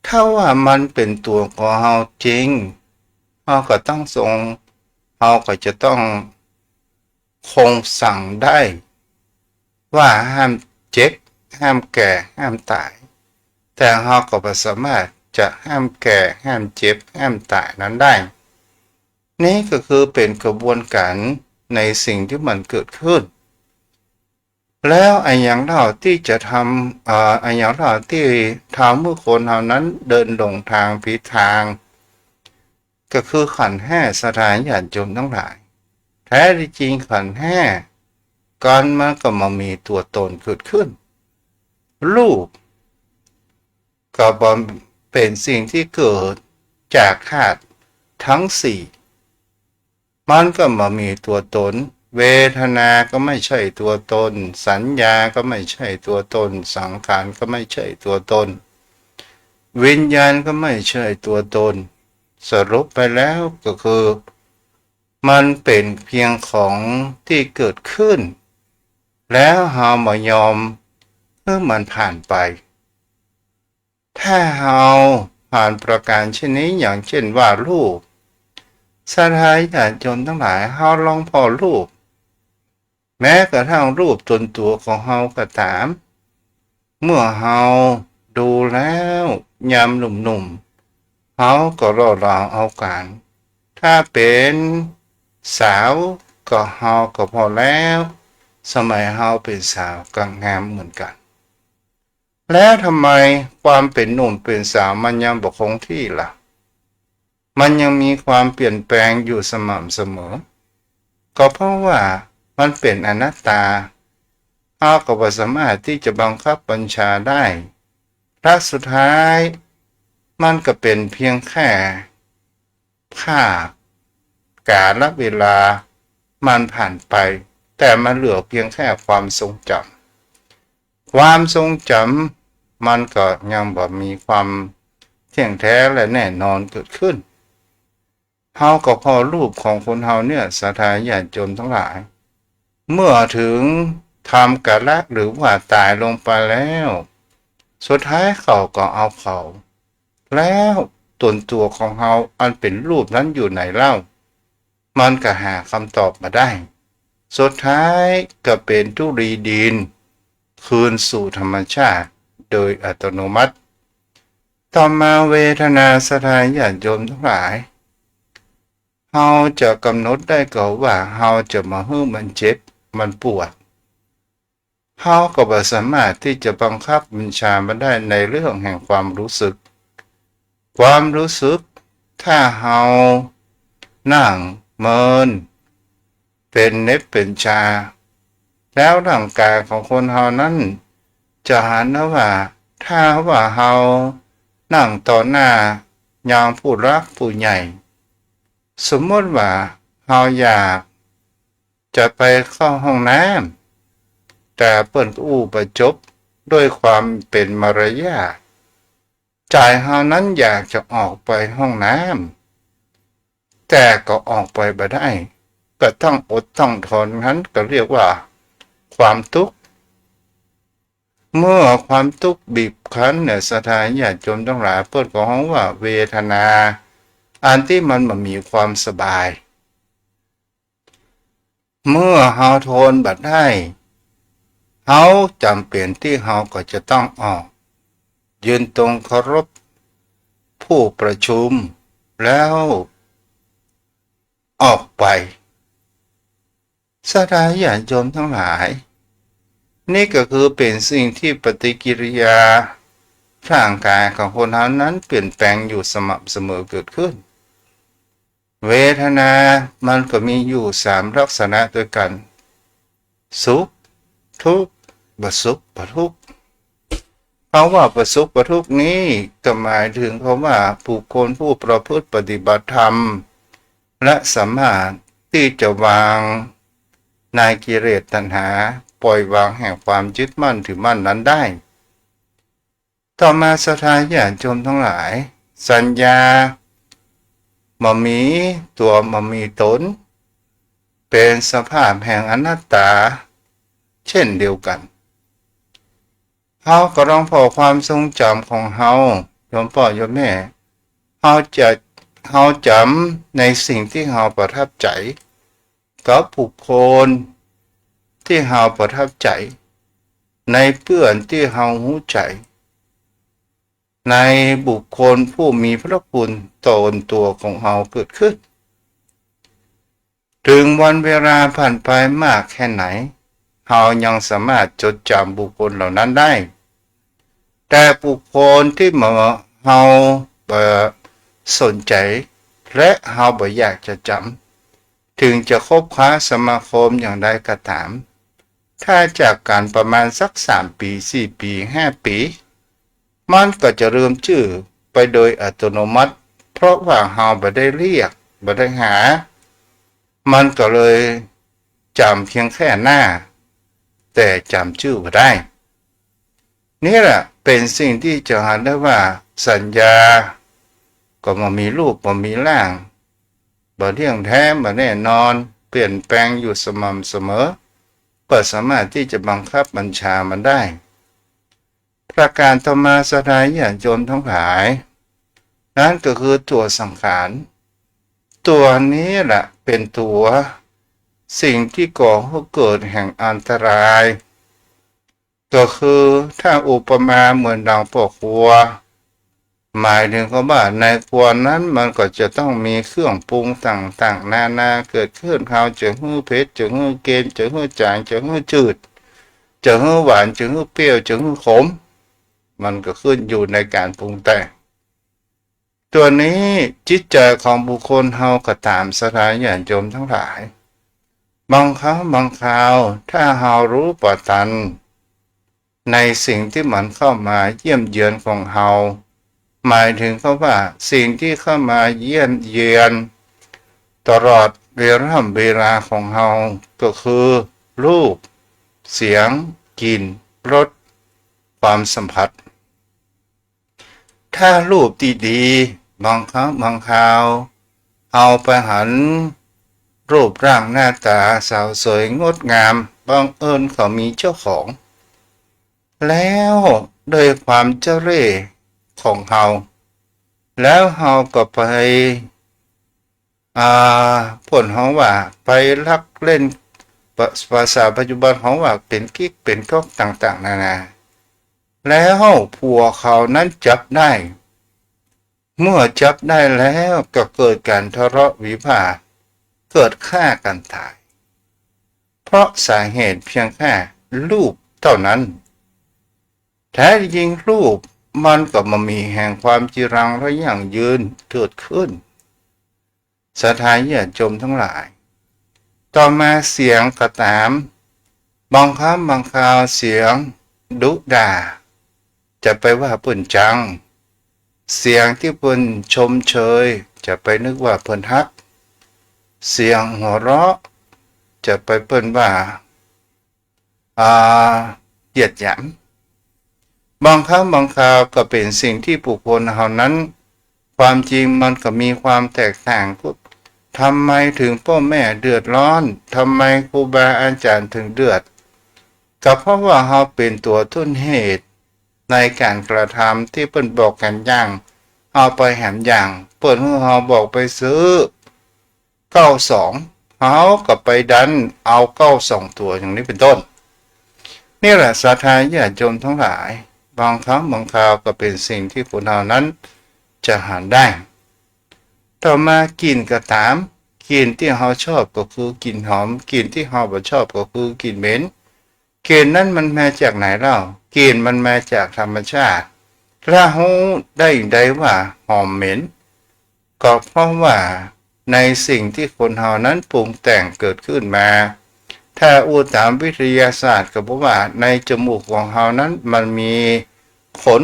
ถ้าว่ามันเป๋นตั๋วของเฮาจริง เฮาก็ต้องทรง เฮาก็จะต้องคงสั่งได้ว่าห้ามเจ็บ ห้ามแก่ ห้ามต๋าย แต่เฮาก็บ่สามารถจะห้ามแก่ ห้ามเจ็บ ห้ามต๋ายนั้นได้ นี้ก็คือเป๋นกระบวนก๋ารในสิ่งตี้มันเกิดขึ้น แล้วอะหยังเล่าตี้จะทำ เอ่อ อะหยังเล่าตี้ทำหื้อคนเฮานั้นเดินหลงตางผิดตาง ก็คือขันธ์ห้า ศรัทธาญาติโยมตังหลาย แท้ตี้จริงขันธ์ห้า ก่อนมันก็บ่มีตั๋วต๋นเกิดขึ้น รูป ก็บ่เป๋นสิ่งตี้เกิดจากธาตุตึงสี่ มันก็บ่มีตั๋วต๋น เวทนาก็ไม่ใช่ตั๋วต๋น สัญญาก็ไม่ใช่ตั๋วต๋น สังขารก็ไม่ใช่ตั๋วต๋น วิญญาณก็ไม่ใช่ตั๋วต๋น สรุปไปแล้วก็คือ มันเป๋นเพียงของตี้เกิดขึ้น แล้วเฮาบ่ยอมหื้อมันผ่านไป ถ้าเฮาผ่านประก๋ารเช่นนี้ อย่างเช่นว่ารูป ศรัทธาญาติโยมตังหลาย เฮาลองผ่อรูป แม้กระทั่งรูปต๋นตั๋วของเฮาก็ต๋าม เมื่อเฮาดูแล้วยามหนุ่มๆ เฮาก็หล่อเหลาเอาก๋าน ถ้าเป๋นสาวก็เฮาก็ผ่อแล้ว สมัยเฮาเป๋นสาวก็งามเหมือนกั๋น แล้วทำไมความเป๋นหนุ่มเป๋นสาวมันยังบ่คงที่ล่ะ มันยังมีความเปลี่ยนแปลงอยู่สม่ำเสมอ ก็เพราะว่ามันเป๋นอนัตตา เฮาก็บ่สามารถตี้จะบังคับบัญชาได้ และสุดท้ายมันก็เป๋นเพียงแค่ ภาพ กาลเวลามันผ่านไป แต่มันเหลือเพียงแค่ความทรงจ๋ำ ความทรงจ๋ำมันก็ยังบ่มีความเที่ยงแท้และแน่นอนเกิดขึ้น เฮาก็ผ่อรูปของคนเฮาเนี่ย ศรัทธาญาติโยมตังหลาย เมื่อเถิงธรรมกาละหรือว่าต๋ายลงไปแล้ว สุดท้ายเขาก็เอาเผา แล้วต๋นตั๋วของเฮาอันเป๋นรูปนั้นอยู่ไหนเล่า มันก็หากำตอบบ่ได้ สุดท้ายก็เป๋นธุลีดิน คืนสู่ธรรมชาติโดยอัตโนมัติ ต่อมาเวทนา ศรัทธาญาติโยมตังหลาย เฮาจะก๋ำหนดได้ก่อว่าเฮาจะบ่หื้อมันเจ็บ มันปวด เฮาก็บ่สามารถตี้จะบังคับบัญชามันได้ในเรื่องแห่งความรู้สึก ความรู้สึก ถ้าเฮานั่งเมิน เป๋นเหน็บเป๋นชา แล้วร่างกายของคนเฮานั้นจะหันนะว่า ถ้าว่าเฮานั่งต่อหน้ายามผู้หลักผู้ใหญ่ สมมุติว่าเฮาอยากจะไปเข้าห้องน้ำ แต่เปิ้นก็อู้บ่จบ ด้วยความเป๋นมารยาท ใจ๋เฮานั้นอยากจะออกไปห้องน้ำ แต่ก็ออกไปบ่ได้ ก็ต้องอดต้องทน นั้นก็เรียกว่าความตุ๊กข์ เมื่อความตุ๊กข์บีบคั้นเนี่ย ศรัทธาญาติโยมตังหลาย เปิ้นก็ฮ้องว่าเวทนา อันตี้มันบ่มีความสบาย เมื่อเฮาทนบ่ได้ เฮาจ๋ำเป๋นตี้เฮาก็จะต้องออก ยืนตรงเคารพผู้ประชุม แล้วออกไป ศรัทธาญาติโยมตังหลาย นี่ก็คือเป๋นสิ่งที่ปฏิกิริยาร่างกายของคนเฮานั้นเปลี่ยนแปลงอยู่สม่ำเสมอเกิดขึ้น เวทนามันก็มีอยู่สามลักษณะด้วยกั๋น สุข ทุกข์ บ่สุข บ่ทุกข์ คำว่าบ่สุข บ่ทุกข์นี้ก็หมายเถิงคำว่าบุคคลผู้ประพฤติปฏิบัติธรรม และสามารถตี้จะวางในกิเลสตัณหา ปล่อยวางแห่งความยึดมั่นถือมั่นนั้นได้ ต่อมาศรัทธาญาติโยมตังหลาย สัญญาบ่มีตั๋วบ่มีต๋น เป๋นสภาพแห่งอนัตตา เช่นเดียวกั๋น เฮาก็ลองผ่อความทรงจ๋ำของเฮา โยมป้อโยมแม่ เฮาจะ เฮาจ๋ำในสิ่งตี้เฮาประทับใจ๋ กับบุคคลตี้เฮาประทับใจ๋ ในเปื้อนตี้เฮาฮู้ใจ๋ ในบุคคลผู้มีพระคุณต๋นตั๋วของเฮาเกิดขึ้น เถิงวันเวลาผ่านไปมากแค่ไหน เฮายังสามารถจดจ๋ำบุคคลเหล่านั้นได้ แต่บุคคลตี้บ่ เฮาบ่สนใจ๋ และเฮาบ่อยากจะจ๋ำ เถิงจะคบค้าสมาคมอย่างใดก็ต๋าม ถ้าจากกั๋นประมาณสักสามปี๋ สี่ปี๋ ห้าปี๋ มันก็จะลืมจื้อไปโดยอัตโนมัติ เพราะว่าเฮาบ่ได้เรียก บ่ได้หา มันก็เลยจ๋ำเพียงแค่หน้า แต่จ๋ำจื้อบ่ได้ นี่แหละเป๋นสิ่งตี้จะหันได้ว่าสัญญาก็บ่มีรูป บ่มีร่าง บ่เที่ยงแท้ บ่แน่นอน เปลี่ยนแปลงอยู่สม่ำเสมอ บ่สามารถตี้จะบังคับบัญชามันได้ ประก๋านต่อมาศรัทธาญาติโยมตังหลาย นั้นก็คือตั๋วสังขาร ตั๋วนี้แหละเป๋นตั๋วสิ่งตี้ก่อหื้อเกิดแห่งอันตราย ก็คือถ้าอุปมาเหมือนดังป้อครัว หมายเถิงคำว่าในครัวนั้นมันก็จะต้องมีเครื่องปรุงต่างๆ นานาเกิดขึ้น เฮาจะหื้อเผ็ด จะหื้อเค็ม จะหื้อจ๋าง จะหื้อจืด จะหื้อหวาน จะหื้อเปรี้ยว จะหื้อขม มันก็ขึ้นอยู่ในก๋านปรุงแต่ง ตั๋วนี้จิตใจ๋ของบุคคลเฮาก็ต๋าม ศรัทธาญาติโยมตังหลาย บางครั้งบางคราว ถ้าเฮาฮู้ปะตันในสิ่งตี้มันเข้ามาเยี่ยมเยือนของเฮา หมายเถิงกำว่าสิ่งตี้เข้ามาเยี่ยมเยือนตลอดเวล่ำเวลาของเฮา ก็คือรูป เสียง กลิ่น รส ความสัมผัส ถ้ารูปตี้ดี บางครั้งบางคราว เฮาไปหันรูปร่างหน้าต๋าสาวสวยงดงาม บังเอิญเขามีเจ้าของ แล้วด้วยความเจ้าเล่ห์ของเฮา แล้วเฮาก็ไป อ่า เปิ้นฮ้องว่าไปลักเล่น ปะ- ภาษาปัจจุบันฮ้องว่าเป๋นกิ๊กเป๋นก๊อกต่างๆ นานา แล้วผัวเขานั้นจับได้ เมื่อจับได้แล้วก็เกิดก๋านทะเลาะวิวาท เกิดฆ่ากั๋นต๋าย เพราะสาเหตุเพียงแค่รูปเต้านั้น แท้จริงรูปมันก็บ่มีแห่งความจีรังและยั่งยืนเกิดขึ้น ศรัทธาญาติโยมตังหลาย ต่อมาเสียงก็ต๋าม บางครั้งบางคราวเสียงดุด่า จะไปว่าเปิ้นจัง เสียงตี้เปิ้นชมเชย จะไปนึกว่าเปิ้นฮัก เสียงหัวเราะ จะไปเปิ้นว่า อ่า เหยียดหยาม บางครั้งบางคราวก็เป๋นสิ่งตี้บุคคลเฮานั้น ความจริงมันก็มีความแตกต่าง ทำไมเถิงป้อแม่เดือดร้อน ทำไมครูบาอาจ๋ารย์เถิงเดือด ก็เพราะว่าเฮาเป๋นตั๋วต้นเหตุในก๋านกระทำตี้เปิ้นบอกกั๋นอย่าง เฮาไปแหมอย่าง เปิ้นหื้อเฮาบอกไปซื้อ เก๊าสอง เฮาก็ไปดันเอาเก๊าสองตั๋วอย่างนี้เป๋นต้น นี่แหละศรัทธาญาติโยมตังหลาย บางครั้งบางคราวก็เป๋นสิ่งตี้คนเฮานั้นจะหันได้ ต่อมากลิ่นก็ต๋าม กลิ่นตี้เฮาชอบก็คือกลิ่นหอม กลิ่นตี้เฮาบ่ชอบก็คือกลิ่นเหม็น กลิ่นนั้นมันมาจากไหนเล่า กลิ่นมันมาจากธรรมชาติ แล้วฮู้ได้ใดว่าหอมเหม็น ก็เพราะว่าในสิ่งตี้คนเฮานั้นปรุงแต่งเกิดขึ้นมา ถ้าอู้ต๋ามวิทยาศาสตร์ก็บอกว่าในจมูกของเฮานั้นมันมีขน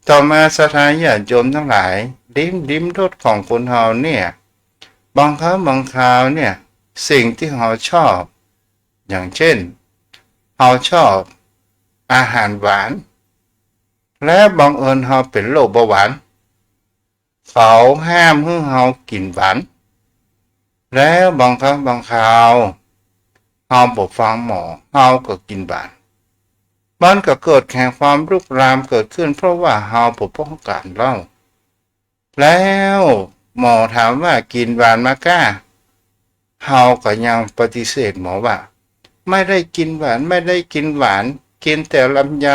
ต่อมาศรัทธาญาติโยมตังหลาย ลิ้ม ลิ้มรสของคนเฮาเนี่ย บางครั้งบางคราวเนี่ย สิ่งตี้เฮาชอบ อย่างเช่น เฮาชอบอาหารหวาน และบังเอิญเฮาเป๋นโรคเบาหวาน เขาห้ามหื้อเฮากิ๋นหวาน แล้วบางครั้งบางคราว เฮาบ่ฟังหมอ เฮาก็กิ๋นหวาน มันก็เกิดแห่งความลุกลามเกิดขึ้น เพราะว่าเฮาบ่ป้องกั๋นเล่า แล้วหมอถามว่ากิ๋นหวานมาก้า เฮาก็ยังปฏิเสธหมอว่า ไม่ได้กิ๋นหวาน ไม่ได้กิ๋นหวาน กิ๋นแต่ลำไย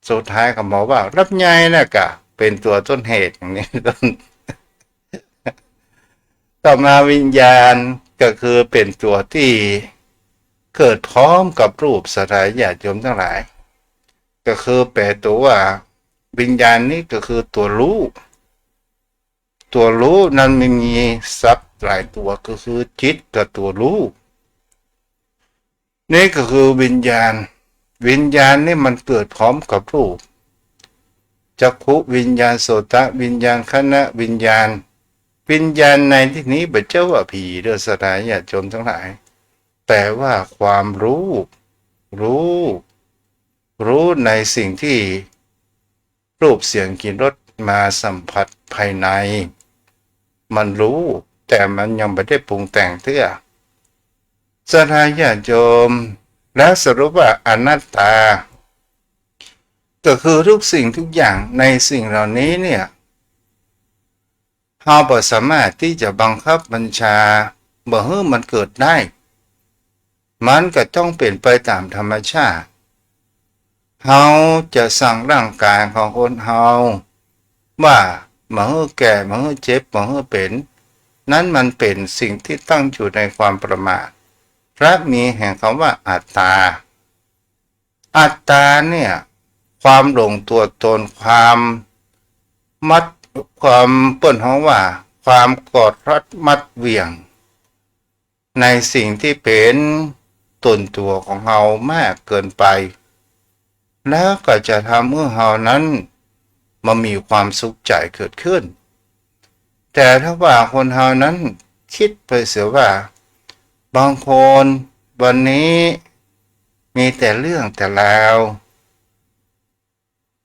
สุดท้ายก็หมอว่าลำไยน่ะก็เป๋นตั๋วต้นเหตุอย่างนี้ต้น ต่อมาวิญญาณก็คือเป๋นตั๋วตี้เกิดพร้อมกับรูป ศรัทธาญาติโยมตังหลาย ก็คือแปลตั๋วว่าวิญญาณนี้ก็คือตั๋วฮู้ ตั๋วฮู้นั้นมันมีศัพท์หลายตั๋ว ก็คือจิตกับตั๋วฮู้ นี่ก็คือวิญญาณ วิญญาณนี่มันเกิดพร้อมกับรูป จักขุวิญญาณ โสตวิญญาณ ฆานะวิญญาณ วิญญาณในตี้นี้บ่เจ้าว่าผีเด้อ ศรัทธาญาติโยมตังหลาย แต่ว่าความฮู้ ฮู้ ฮู้ในสิ่งตี้ รูปเสียงกลิ่นรสมาสัมผัสภายใน มันฮู้ แต่มันยังบ่ได้ปรุงแต่งเตื้อ ศรัทธาญาติโยม แล้วสรุปว่าอนัตตา ก็คือทุกสิ่งทุกอย่างในสิ่งเหล่านี้เนี่ย เฮาบ่สามารถตี้จะบังคับบัญชาบ่หื้อมันเกิดได้ มันก็ต้องเป๋นไปต๋ามธรรมชาติ เฮาจะสั่งร่างก๋ายของคนเฮาว่าบ่หื้อแก่ บ่หื้อเจ็บ บ่หื้อเป๋น นั้นมันเป๋นสิ่งตี้ตั้งอยู่ในความประมาท และมีแห่งกำว่าอัตตา อัตตาเนี่ย ความหลงตัวตน ความมัด ความเปิ้นฮ้องว่า ความกดรัดมัดเหนี่ยว ในสิ่งตี้เป๋นตนตั๋วของเฮามากเกินไป แล้วก็จะทำหื้อเฮานั้นบ่มีความสุขใจ๋เกิดขึ้น แต่ถ้าว่าคนเฮานั้นกึ๊ดไปเสียว่า บางคนวันนี้มีแต่เรื่องแต่ราว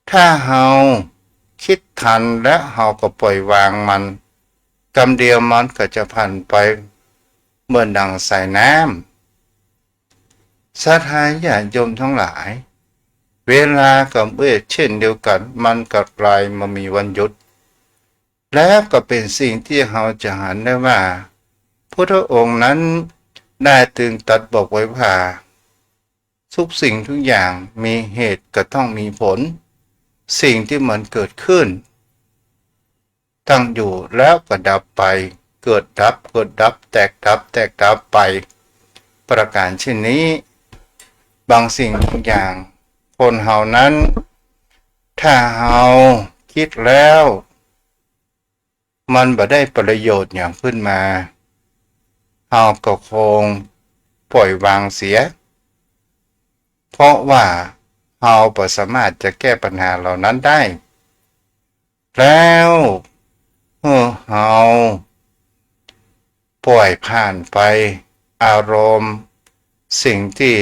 ถ้าเฮากึ๊ดตันแล้วเฮาก็ปล่อยวางมัน กำเดียวมันก็จะผ่านไปเหมือนดั่งสายน้ำ ศรัทธาญาติโยมทั้งหลาย เวลาก็เวียนเช่นเดียวกั๋น มันก็ไกลบ่มีวันหยุด แล้วก็เป๋นสิ่งตี้เฮาจะหันได้ว่า พุทธองค์นั้นได้ตึงตรัสบอกไว้ว่า ทุกสิ่งทุกอย่างมีเหตุก็ต้องมีผล สิ่งตี้มันเกิดขึ้น ตั้งอยู่แล้วก็ดับไป เกิดดับ เกิดดับ แตกดับ แตกดับไป ประก๋านเช่นนี้ บางสิ่งบางอย่าง คนเฮานั้น ถ้าเฮากึ๊ดแล้ว มันบ่ได้ประโยชน์หยังขึ้นมา เฮาก็คงปล่อยวางเสีย เพราะว่าเฮาบ่สามารถจะแก้ปัญหาเหล่านั้นได้ แล้วเมื่อเฮาปล่อยผ่านไป อารมณ์สิ่งตี้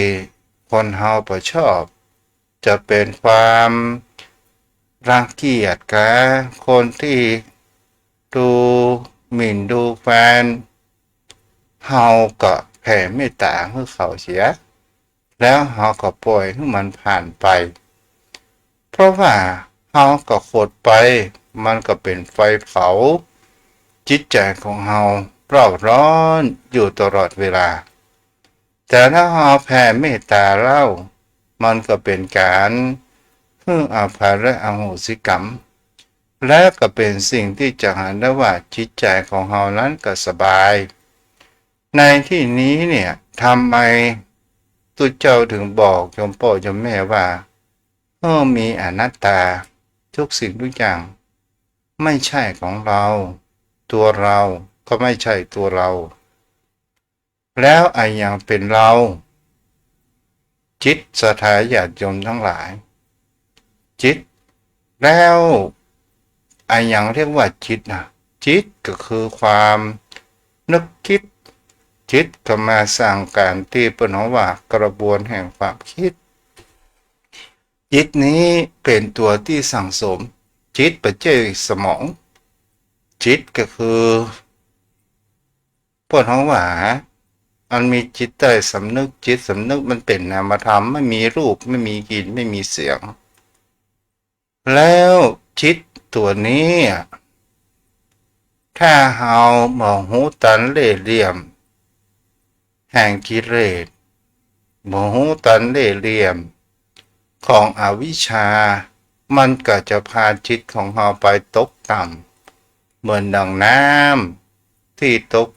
คนเฮาบ่ชอบ จะเป๋นความรังเกียจกาคนตี้ดูหมิ่นดูแควน เฮาก็แผ่เมตต๋าหื้อเขาเสีย แล้วเฮาก็ปล่อยหื้อมันผ่านไป เพราะว่าเฮาก็ขดไป มันก็เป๋นไฟเผาจิตใจ๋ของเฮาเร่าร้อนอยู่ตลอดเวลา แต่ถ้าเฮาแผ่เมตต๋าแล้ว มันก็เป๋นก๋านหื้ออภัยและอโหสิกรรม และก็เป๋นสิ่งตี้จะหันได้ว่าจิตใจ๋ของเฮานั้นก็สบาย ในตี้นี้เนี่ย ทำไมตุ๊เจ้าถึงบอกโยมป้อโยมแม่ว่า เมื่อมีอนัตตา ทุกสิ่งทุกอย่างไม่ใช่ของเรา ตัวเราก็ไม่ใช่ตัวเรา แล้วอะหยังเป๋นเรา จิต ศรัทธาญาติโยมทั้งหลาย จิต แล้วอะหยังเรียกว่าจิตนะ จิตก็คือความนึกกึ๊ด จิตก็มาสั่งก๋านตี้เปิ้นฮ้องว่ากระบวนแห่งความกึ๊ด จิตนี้เป๋นตั๋วตี้สั่งสม จิตบ่ใจ้สมอง จิตก็คือ เปิ้นฮ้องว่า อันมีจิตใต้สำนึก จิตสำนึกมันเป๋นนามธรรม ไม่มีรูป ไม่มีกลิ่น ไม่มีเสียง แล้วจิตตั๋วนี้ ถ้าเฮาบ่ฮู้ตันเล่ห์เหลี่ยมแห่งกิเลส บ่ฮู้ตันเล่ห์เหลี่ยมของอวิชชา มันก็จะพาจิตของเฮาไปตกต่ำ เหมือนดั่งน้ำตี้ตก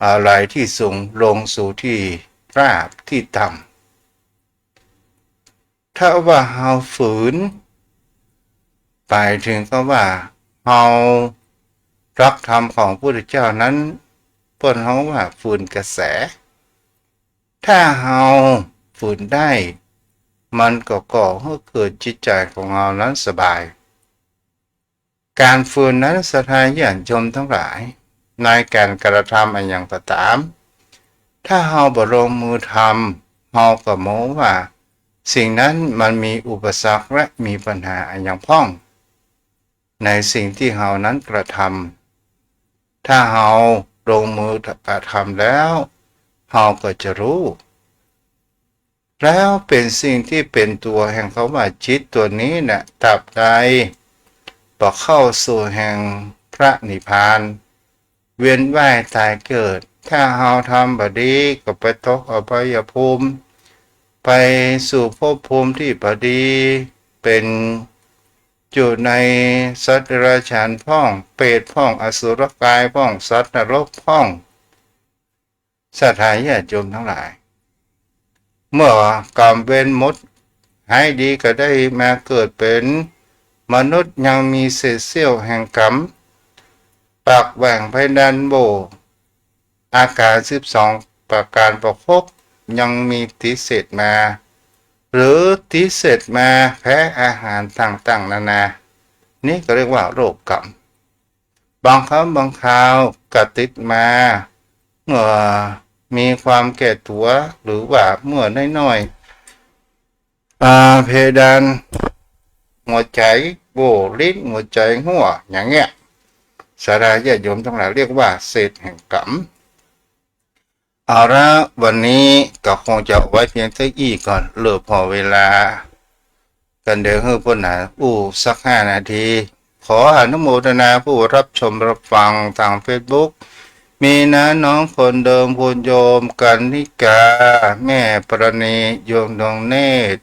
อ่า ไหลตี้สูงลงสู่ตี้ราบตี้ต่ำ ถ้าว่าเฮาฝืน หมายถึงก็ว่าเฮาหลักธรรมของพระพุทธเจ้านั้น เปิ้นฮ้องว่าฝืนกระแส ถ้าเฮาฝืนได้ มันก็ก่อหื้อเกิดจิตใจ๋ของเฮานั้นสบาย ก๋านฝืนนั้น ศรัทธาญาติโยมทั้งหลาย ในก๋านกระทำอะหยังก็ต๋าม ถ้าเฮาบ่ลงมือทำ เฮาก็บ่ฮู้ว่าสิ่งนั้นมันมีอุปสรรคและมีปัญหาอะหยังพ่อง ในสิ่งตี้เฮานั้นกระทำ ถ้าเฮาลงมือกระทำแล้ว เฮาก็จะฮู้ แล้วเป๋นสิ่งตี้เป๋นตั๋วแห่งคำว่าจิตตั๋วนี้น่ะ ตราบใดบ่เข้าสู่แห่งพระนิพพาน เวียนว่ายต๋ายเกิด ถ้าเฮาทำบ่ดีก็ไปตกอบายภูมิ ไปสู่ภพภูมิตี้บ่ดี เป๋นอยู่ในสัตว์เดรัจฉานพ่อง เปรตพ่อง อสุรกายพ่อง สัตว์นรกพ่อง ศรัทธาญาติโยมทั้งหลาย เมื่อกรรมเวรหมด หายดีก็ได้มาเกิดเป๋นมนุษย์ ยังมีเศษเสี้ยวแห่งก๋รรม ปากแหว่งเพดานโหว่ อาก๋ารสิบสองประก๋านประคบ ยังมีติเสษมา หรือติเสษมาแพ้อาหารต่างๆ นานา นี่ก็เรียกว่าโรคก๋รรม บางครั้งบางคราวก็ติดมา เมื่อมีความแก่ตั๋ว หรือว่าเมื่อน้อยๆ อ่า เพดานหัวใจ๋โหว่ ลิ้นหัวใจ๋หั้ว อย่างเงี้ย ศรัทธาญาติโยมตังหลาย เรียกว่าเศษแห่งก๋รรม เอาละ วันนี้ก็คงจะเอาไว้เพียงเต้าอี้ก่อน เหลือผ่อเวลา กันเดี๋ยวหื้อป้นหนาอู้สักห้านาที ขออนุโมทนาผู้รับชมรับฟังตางเฟซบุ๊ก มีน้าน้องคนเดิม คุณโยมกรรณิกา แม่ปราณี โยมดวงเนตร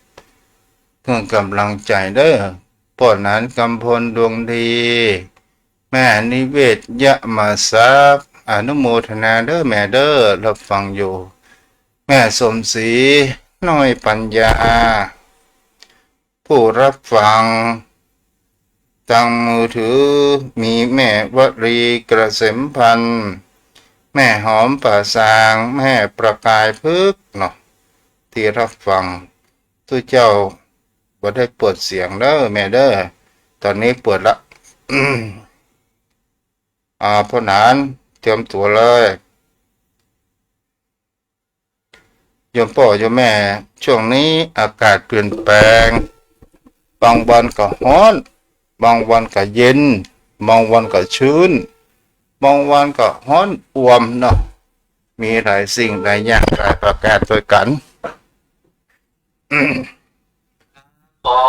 เปิ้นก๋ำลังใจ๋เด้อ ป้อหนานกำพล ดวงดี แม่นิเวศ ยะมาทรัพย์ อนุโมทนาเด้อแม่เด้อ รับฟังอยู่ แม่สมศรี น้อยปัญญา ผู้รับฟังตางมือถือ มีแม่วลี เกษมพันธ์ แม่หอม ป่าซาง แม่ประกายพฤกษ์เนาะ ตี้รับฟัง ตุ๊เจ้าบ่ได้เปิดเสียงเด้อแม่เด้อ ต๋อนนี้เปิดละ อ่า ป้อหนานเตรียมตั๋วเลย โยมป้อโยมแม่ ช่วงนี้อากาศเปลี่ยนแปลง บางวันก็ฮ้อน บางวันก็เย็น บางวันก็ชื้น บางวันก็ฮ้อนอ่วมเนาะ มีหลายสิ่งหลายอย่างหลายประก๋านตวยกั๋น ขอ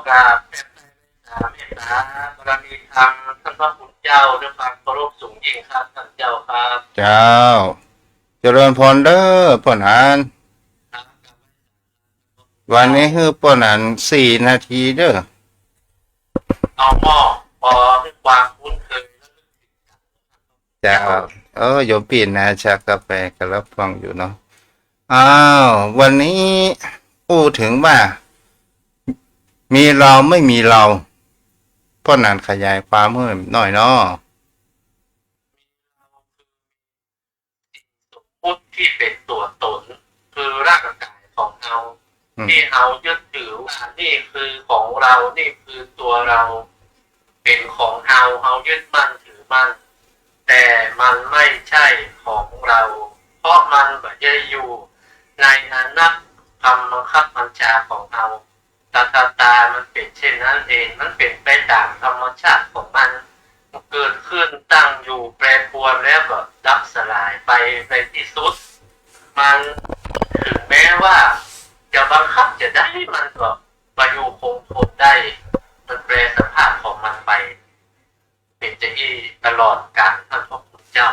กราบแผ่เมตต๋าบารมีธรรมต้านพระคุณเจ้าด้วยความเคารพสูงยิ่งครับ ต้านเจ้าครับ เจ้า เจริญพรเด้อป้อหนาน วันนี้หื้อป้อหนานสี่นาทีเด้อ เอาหม้อ พอด้วยความคุ้นเคย เจ้า เออ โยมปี้นาชากาแฟก็รับฟังอยู่เนาะ อ้าว วันนี้อู้เถิงว่า มีเฮาไม่มีเฮา ป้อหนานขยายความหื้อหน้อยเนาะ สมมุติตี้เป๋นตั๋วต๋น คือร่างก๋ายของเฮา อืม ตี้เฮายึดถือว่านี่คือของเฮา นี่คือตั๋วเฮา เป๋นของเฮา เฮายึดมั่นถือมั่น แต่มันไม่ใช่ของเฮา เพราะมันบ่ได้อยู่ในอานัตคำบังคับบัญชาของเฮา ตถาคตมันเป๋นเช่นนั้นเอง มันเป๋นไปต๋ามธรรมชาติของมัน เกิดขึ้น ตั้งอยู่ แปรปรวน แล้วก็ดับสลายไปในตี้สุด มัน เถิงแม้ว่าจะบังคับจะได้ มันก็บ่อยู่คงทนได้ มันแปรสภาพของมันไป เป๋นจะอี้ตลอดกาล ต้านพระคุณเจ้า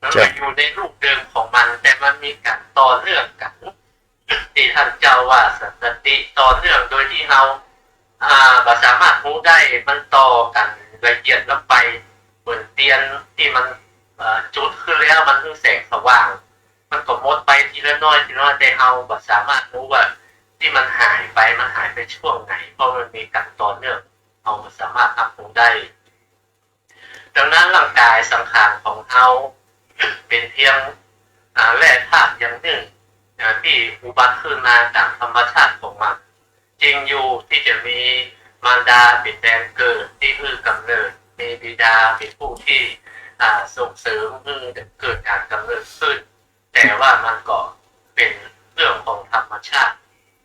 มัน เจ้า บ่อยู่ในรูปเดิมของมัน แต่มันมีก๋านต่อเนื่องกั๋น ตี้ต้านเจ้าว่าสันตติ ต่อเนื่องโดยตี้เฮา อ่า บ่สามารถฮู้ได้ มันต่อกั๋นละเอียดล้ำไป เหมือนเตียนตี้มัน เอ่อ จุดขึ้นแล้วมันหื้อแสงสว่าง มันก็หมดไปทีละน้อยทีละน้อย แต่เฮาบ่สามารถฮู้ว่าตี้มันหายไป มันหายไปช่วงไหน เพราะมันมีก๋านต่อเนื่อง เฮาบ่สามารถฮับฮู้ได้ ดังนั้นร่างก๋ายสังขารของเฮาเป๋นเพียง อ่า แร่ธาตุอย่างนึ่ง อ่า ตี้อุบัติขึ้นมาต๋ามธรรมชาติของมัน จริงอยู่ตี้จะมีมารดาเป๋นแดนเกิดตี้หื้อก๋ำเนิด มีบิดาเป๋นผู้ตี้ อ่า ส่งเสริมหื้อเกิดก๋านก๋ำเนิดขึ้น แต่ว่ามันก็เป๋นเรื่องของธรรมชาติ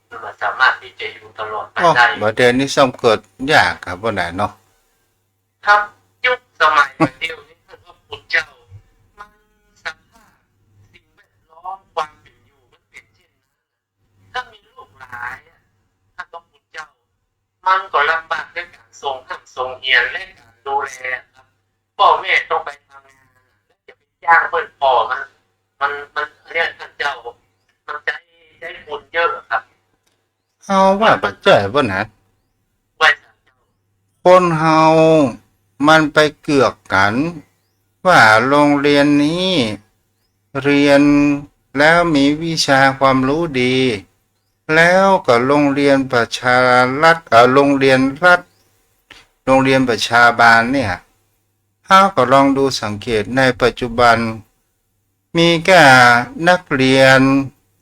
มันบ่สามารถตี้จะอยู่ตลอดไป อ๋อ ได้ บ่าเดี๋ยวนี้ซ้ำเกิดยากครับ บ่าหนานเนาะ ครับ ยุคสมัยเดี๋ยวนี้ ต้านพระคุณเจ้า มันสภาพสิ่งแวดล้อมความเป๋นอยู่มันเป๋นเช่นนั้น ถ้ามีลูกหลายอะ ต้านพระคุณเจ้า มันก็ลำบากในก๋านส่งห้ำส่งเฮียนและก๋านดูแลครับ ป้อแม่ต้องไปทำงาน แล้วจะไปจ้างเปิ้นผ่อมัน มัน มัน อันเนี้ยต้านเจ้า มันใจ๊ ใจ๊บุญเยอะครับ เฮาว่าบ่ใจ้บ่าหนาน ว่า คนเฮามันไปเกือกกั๋นว่าโรงเรียนนี้เรียนแล้วมีวิชาความรู้ดี แล้วก็โรงเรียนประชารัฐ เอ่อ โรงเรียนรัฐ โรงเรียนประชาบาลเนี่ย เฮาก็ลองดูสังเกตในปัจจุบัน มีก้านักเรียน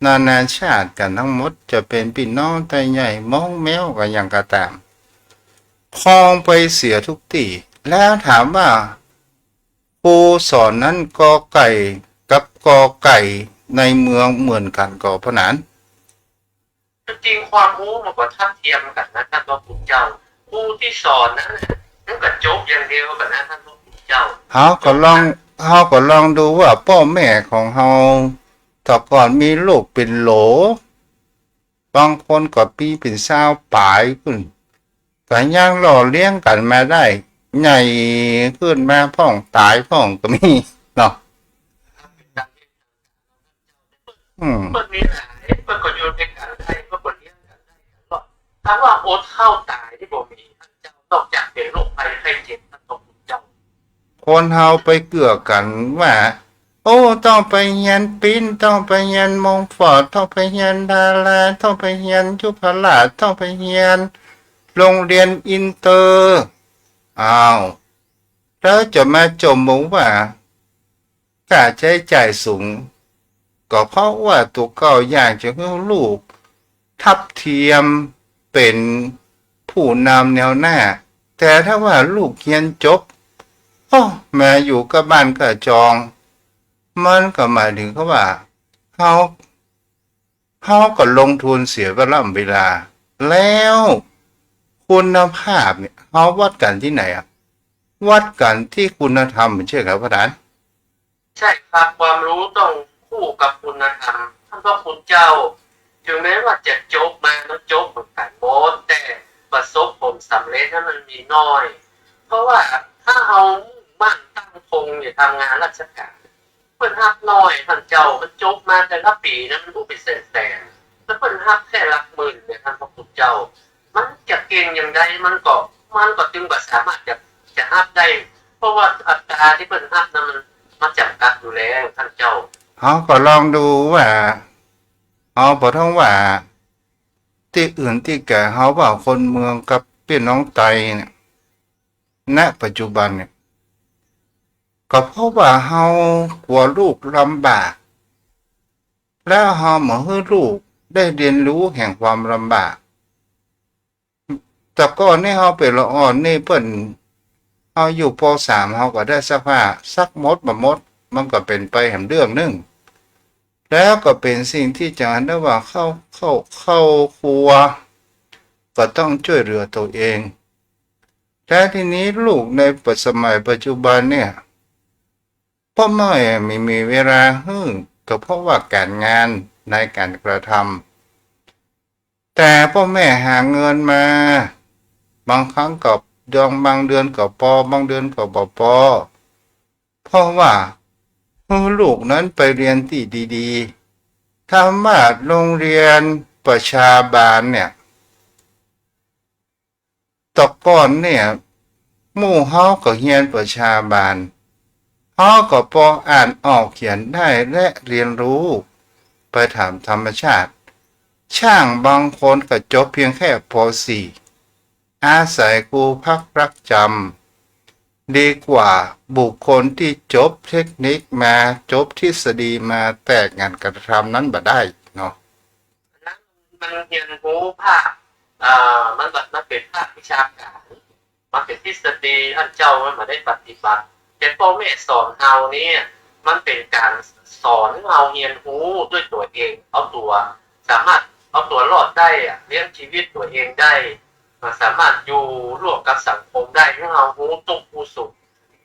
นานาชาติกั๋นตึงหมด จะเป๋นปี้น้องไตใหญ่ มง แมว ก็หยังก็ต๋าม ครองไปเสียกู้ตี้ แล้วถามว่า ครูสอนนั้นกอไก่กับกอไก่ในเมืองเหมือนกั๋นก่อ พ่อหนาน จริงๆ ความฮู้มันก็ทัดเทียมกั๋นนะต้านพระคุณเจ้า ครูตี้สอนนั้นน่ะ มันก็จบอย่างเดียวกั๋นนะต้านพระคุณเจ้า เฮาก็ลอง เฮาก็ลองดูว่าป้อแม่ของเฮา แต่ก่อนมีลูกเป๋นโหล บางคนก็ปีเป๋นซาวป๋ายปู้น ก็ยังหล่อเลี้ยงกั๋นมาได้ ใหญ่ขึ้นมาพ่องต๋ายพ่องก็มีเนาะ อืม เปิ้นมีหลาย เปิ้นก็อยู่ตวยกั๋นได้ เปิ้นก็เลี้ยงกั๋นได้ ก็ถามว่าอดข้าวต๋ายตี้บ่มี ต้านเจ้า นอกจากเป๋นโรคภัยไข้เจ็บ ต้านพระคุณเจ้า คนเฮาไปเกื้อกั๋นว่า โอ้ ต้องไปเฮียนปิ๊น ต้องไปเฮียนมงฟอร์ด ต้องไปเฮียนดารา ต้องไปเฮียนยุพราช ต้องไปเฮียนโรงเรียนอินเตอร์ อ้าว แล้วจะมาจ่มบอกว่า ก้าใจ๊จ่ายสูง ก็เพราะว่าตั๋วเก่าอยากจะหื้อลูกทัดเทียมเป๋นผู้นำแนวหน้า แต่ถ้าว่าลูกเฮียนจบ โอ้ มาอยู่กับบ้านกับจอง มันก็หมายถึงกับว่า เฮา เฮาก็ลงทุนเสียเวลา เวลา แล้วคุณภาพเนี่ย เฮาวัดกั๋นตี้ไหนอะ วัดกั๋นตี้คุณธรรม ใจ้ก่า พ่อหนาน ใจ้ครับ ความฮู้ต้องคู่กับคุณธรรม ต้านพระคุณเจ้า เถิงแม้ว่าจะจบมา มันจบเหมือนกั๋นหมด แต่ประสบผลสำเร็จนั้นมันมีน้อย เพราะว่าถ้าเฮามุ่งมั่นตั้งตรงอยู่ทำงานราชการ เปิ้นฮับน้อย ต้านเจ้า มันจบมาแต่ละปี๋นะ มันอู้เป๋นแสนๆ แล้วเปิ้นฮับแค่หลักหมื่นเนี่ย ต้านพระคุณเจ้า มันจะเก่งอย่างใด มันก็ มันก็จึงบ่สามารถจะ จะฮับได้ เพราะว่าอัตราตี้เปิ้นฮับนั้นมัน มันจ๋ำกัดอยู่แล้ว ต้านเจ้า เฮาก็ลองดูว่า เฮาบ่ต้องว่า ตี้อื่นตี้แก่ เฮาว่าคนเมืองกับปี้น้องไตเนี่ย ณ ปัจจุบันเนี่ย ก็เพราะว่าเฮากั๋วลูกลำบาก แล้วเฮาบ่หื้อลูกได้เฮียนฮู้แห่งความลำบาก แต่ก่อนนี้เฮาเป๋นละอ่อนนี่เปิ้น เฮาอยู่ ป.สาม เฮาก็ได้ซักผ้า ซักหมดบ่หมด มันก็เป๋นไปแหมเรื่องนึ่ง แล้วก็เป๋นสิ่งตี้จะอันได้ว่าเข้า เข้า เข้าครัว ก็ต้องจ้วยเหลือตั๋วเอง แต่ทีนี้ลูกในปัจ สมัยปัจจุบันเนี่ย ป้อแม่ไม่มีเวลาหื้อ ก็เพราะว่าก๋านงานในก๋านกระทำ แต่ป้อแม่หาเงินมา บางครั้งก็เดือน บางเดือนก็ปอ บางเดือนก็บ่ปอ เพราะว่าหื้อลูกนั้นไปเฮียนตี้ดีๆ ถ้าว่าโรงเรียนประชาบาลเนี่ย แต่ก่อนเนี่ย หมู่เฮาก็เฮียนประชาบาล เฮาก็ปออ่านออกเขียนได้และเฮียนฮู้ไปต๋ามธรรมชาติ ช่างบางคนก็จบเพียงแค่ ป.สี่ อาศัยครูพักรักจำ ดีกว่าบุคคลตี้จบเทคนิคมา จบทฤษฎีมา แต่ก๋านกระทำนั้นบ่ได้เนาะ มันเฮียนฮู้ภาค เอ่อ มันแบบ มันเป๋นภาควิชาก๋าน มันเป๋นทฤษฎี ต้านเจ้า มันบ่ได้ปฏิบัติ แต่ป้อแม่สอนเฮาเนี่ย มันเป๋นก๋านสอนหื้อเฮาเฮียนฮู้ด้วยตั๋วเอง เอาตั๋ว สามารถเอาตั๋วรอดได้อะ เลี้ยงชีวิตตั๋วเองได้ สามารถอยู่ร่วมกับสังคมได้ หื้อเฮาฮู้ตุ๊กข์ฮู้สุข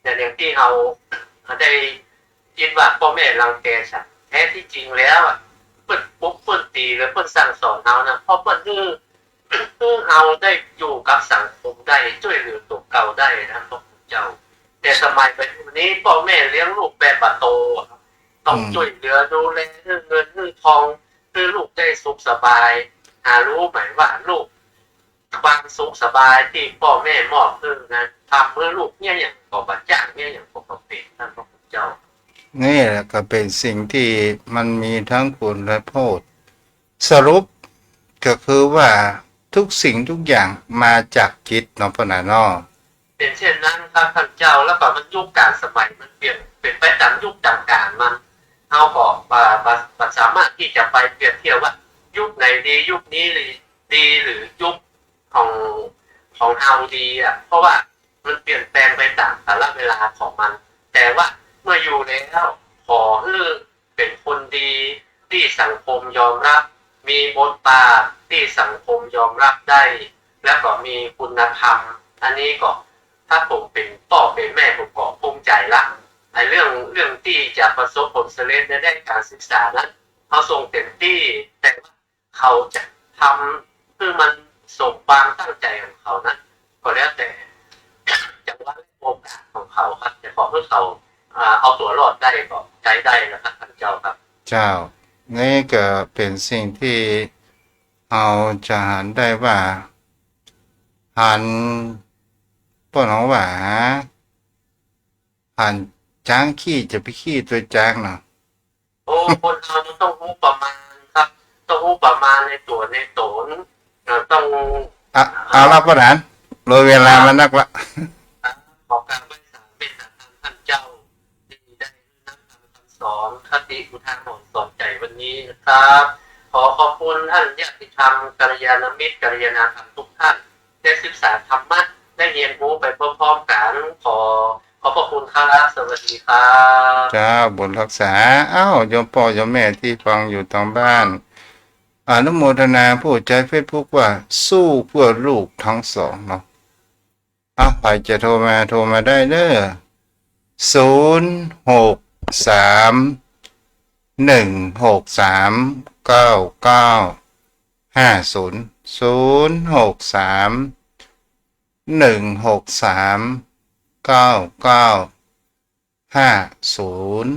อย่าง อย่างตี้เฮาได้ยินว่าป้อแม่รังแกฉัน แท้ตี้จริงแล้วอะ เปิ้นปุ๊กเปิ้นตี๋หรือเปิ้นสั่งสอนเฮานะ เพราะเปิ้นหื้อ หื้อเฮาได้อยู่กับสังคมได้ จ้วยเหลือตั๋วเก่าได้นะ พระคุณเจ้า แต่สมัยปัจจุบันนี้ป้อแม่เลี้ยงลูกแบบบ่โตอะ ต้อง อืม จ้วยเหลือดูแลเรื่องเงินเรื่องทอง หื้อลูกได้สุขสบาย หาฮู้ไหมว่าลูก ความสุขสบายตี้ป้อแม่มอบหื้อนะ ทำหื้อลูกเนี่ยหยังก็บ่จ้าง เนี่ยหยังก็บ่เป๋น ต้านพระคุณเจ้า นี่แหละก็เป๋นสิ่งตี้มันมีตึงคุณและโทษ สรุป ก็คือว่าทุกสิ่งทุกอย่างมาจากจิตเนาะ ป้อหนาเนาะ เป๋นเช่นนั้นครับต้านเจ้า แล้วก็มันยุคกาลสมัยมันเปลี่ยน เป๋นไปต๋ามยุคต๋ามกาลมัน เฮาก็บ่ บ่ บ่สามารถตี้จะไปเปรียบเทียบว่ายุคไหนดี ยุคนี้ดี ดีหรือยุคของ ของเฮาดีอะ เพราะว่ามันเปลี่ยนแปลงไปต๋ามกาลเวลาของมัน แต่ว่าเมื่ออยู่แล้วขอหื้อ เป๋นคนดีตี้สังคมยอมรับ มีบทบาทตี้สังคมยอมรับได้ แล้วก็มีคุณธรรม อันนี้ก็ ถ้าผมเป๋นป้อเป๋นแม่ผมก็ภูมิใจ๋ละ ไอ้เรื่อง เรื่องตี้จะประสบผลสำเร็จในด้านการศึกษานั้น เฮาส่งเต็มตี้ แต่ว่าเขาจะทำหื้อมันสมความตั้งใจ๋ของเขานั้น ก็แล้วแต่จังหวะและโอกาสของเขาครับ แต่ขอหื้อเขา อ่า เอาตั๋วรอดได้ก็ใจ๊ได้นะครับต้านเจ้าครับ เจ้า นี่ก็เป๋นสิ่งตี้เฮาจะหันได้ว่า หัน ป้อหนองว่า หันจ๊างขี้จะไปขี้ตวยจ๊างเนาะ โอ้ คนเฮามันต้องฮู้ประมาณครับ ต้องฮู้ประมาณในตั๋วในต๋น เอ่อ ต้อง อ่ะ เอาละป้อหนาน เลยเวลามานักละ ขอกราบไหว้สาเมตตาธรรมต้านเจ้า ตี้ได้นำธรรมคำสอน คติอุทาหรณ์สอนใจ๋วันนี้นะครับ ขอขอบคุณต้านญาติธรรม กัลยาณมิตร กัลยาณาธรรมทุกท่าน ได้ศึกษาธรรมะ ได้เฮียนฮู้ไปพร้อมๆ กั๋น ขอ ขอบพระคุณครับ สวัสดีครับ เจ้า บุญฮักษา อ้าว โยมป้อโยมแม่ตี้ฟังอยู่ตางบ้าน อนุโมทนาผู้ใจ๊เฟซบุ๊กว่า สู้เพื่อลูกทั้งสองเนาะ อ่ะ ใผจะโทรมา โทรมาได้เน้อ ศูนย์ หก สาม หนึ่ง หก สาม เก้า เก้า ห้า ศูนย์ ศูนย์ หก สาม หนึ่ง หก สาม เก้า เก้า ห้า ศูนย์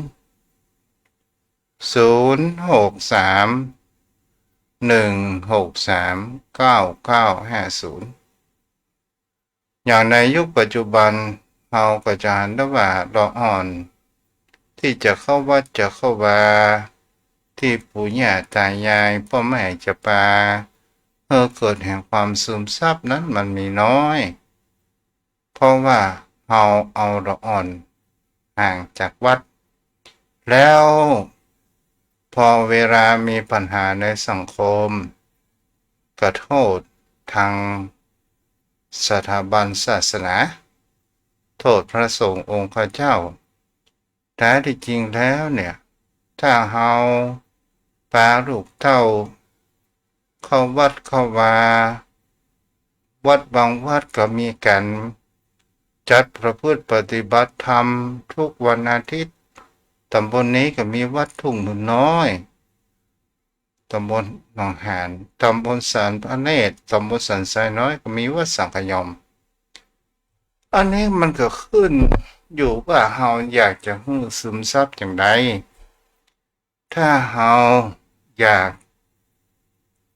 ศูนย์ หก สาม หนึ่ง หก สาม เก้า เก้า ห้า ศูนย์ อย่างในยุคปัจจุบัน เฮาก็จะหันได้ว่าละอ่อน ตี้จะเข้าวัดจะเข้าวา ตี้ปู่ย่าต๋ายายป้อแม่จะปา หื้อเกิดแห่งความซึมซับนั้นมันมีน้อย เพราะว่าเฮาเอาละอ่อนห่างจากวัด แล้วพอเวลามีปัญหาในสังคม ก็โทษตางสถาบันศาสนา โทษพระสงฆ์องค์ข้าเจ้า แต๊ตี้จริงแล้วเนี่ย ถ้าเฮาปาลูกเต้าเข้าวัดเข้าวา วัดบางวัดก็มีก๋านจัดประพฤติปฏิบัติธรรมทุกวันอาทิตย์ ต๋ำบลนี้ก็มีวัดทุ่งหนุนน้อย ต๋ำบลหนองหาน ต๋ำบลสันพระเนตร ต๋ำบลสันทรายน้อยก็มีวัดสังขยอม อันนี้มันก็ขึ้นอยู่ว่าเฮาอยากจะหื้อซึมซับอย่างใด ถ้าเฮาอยาก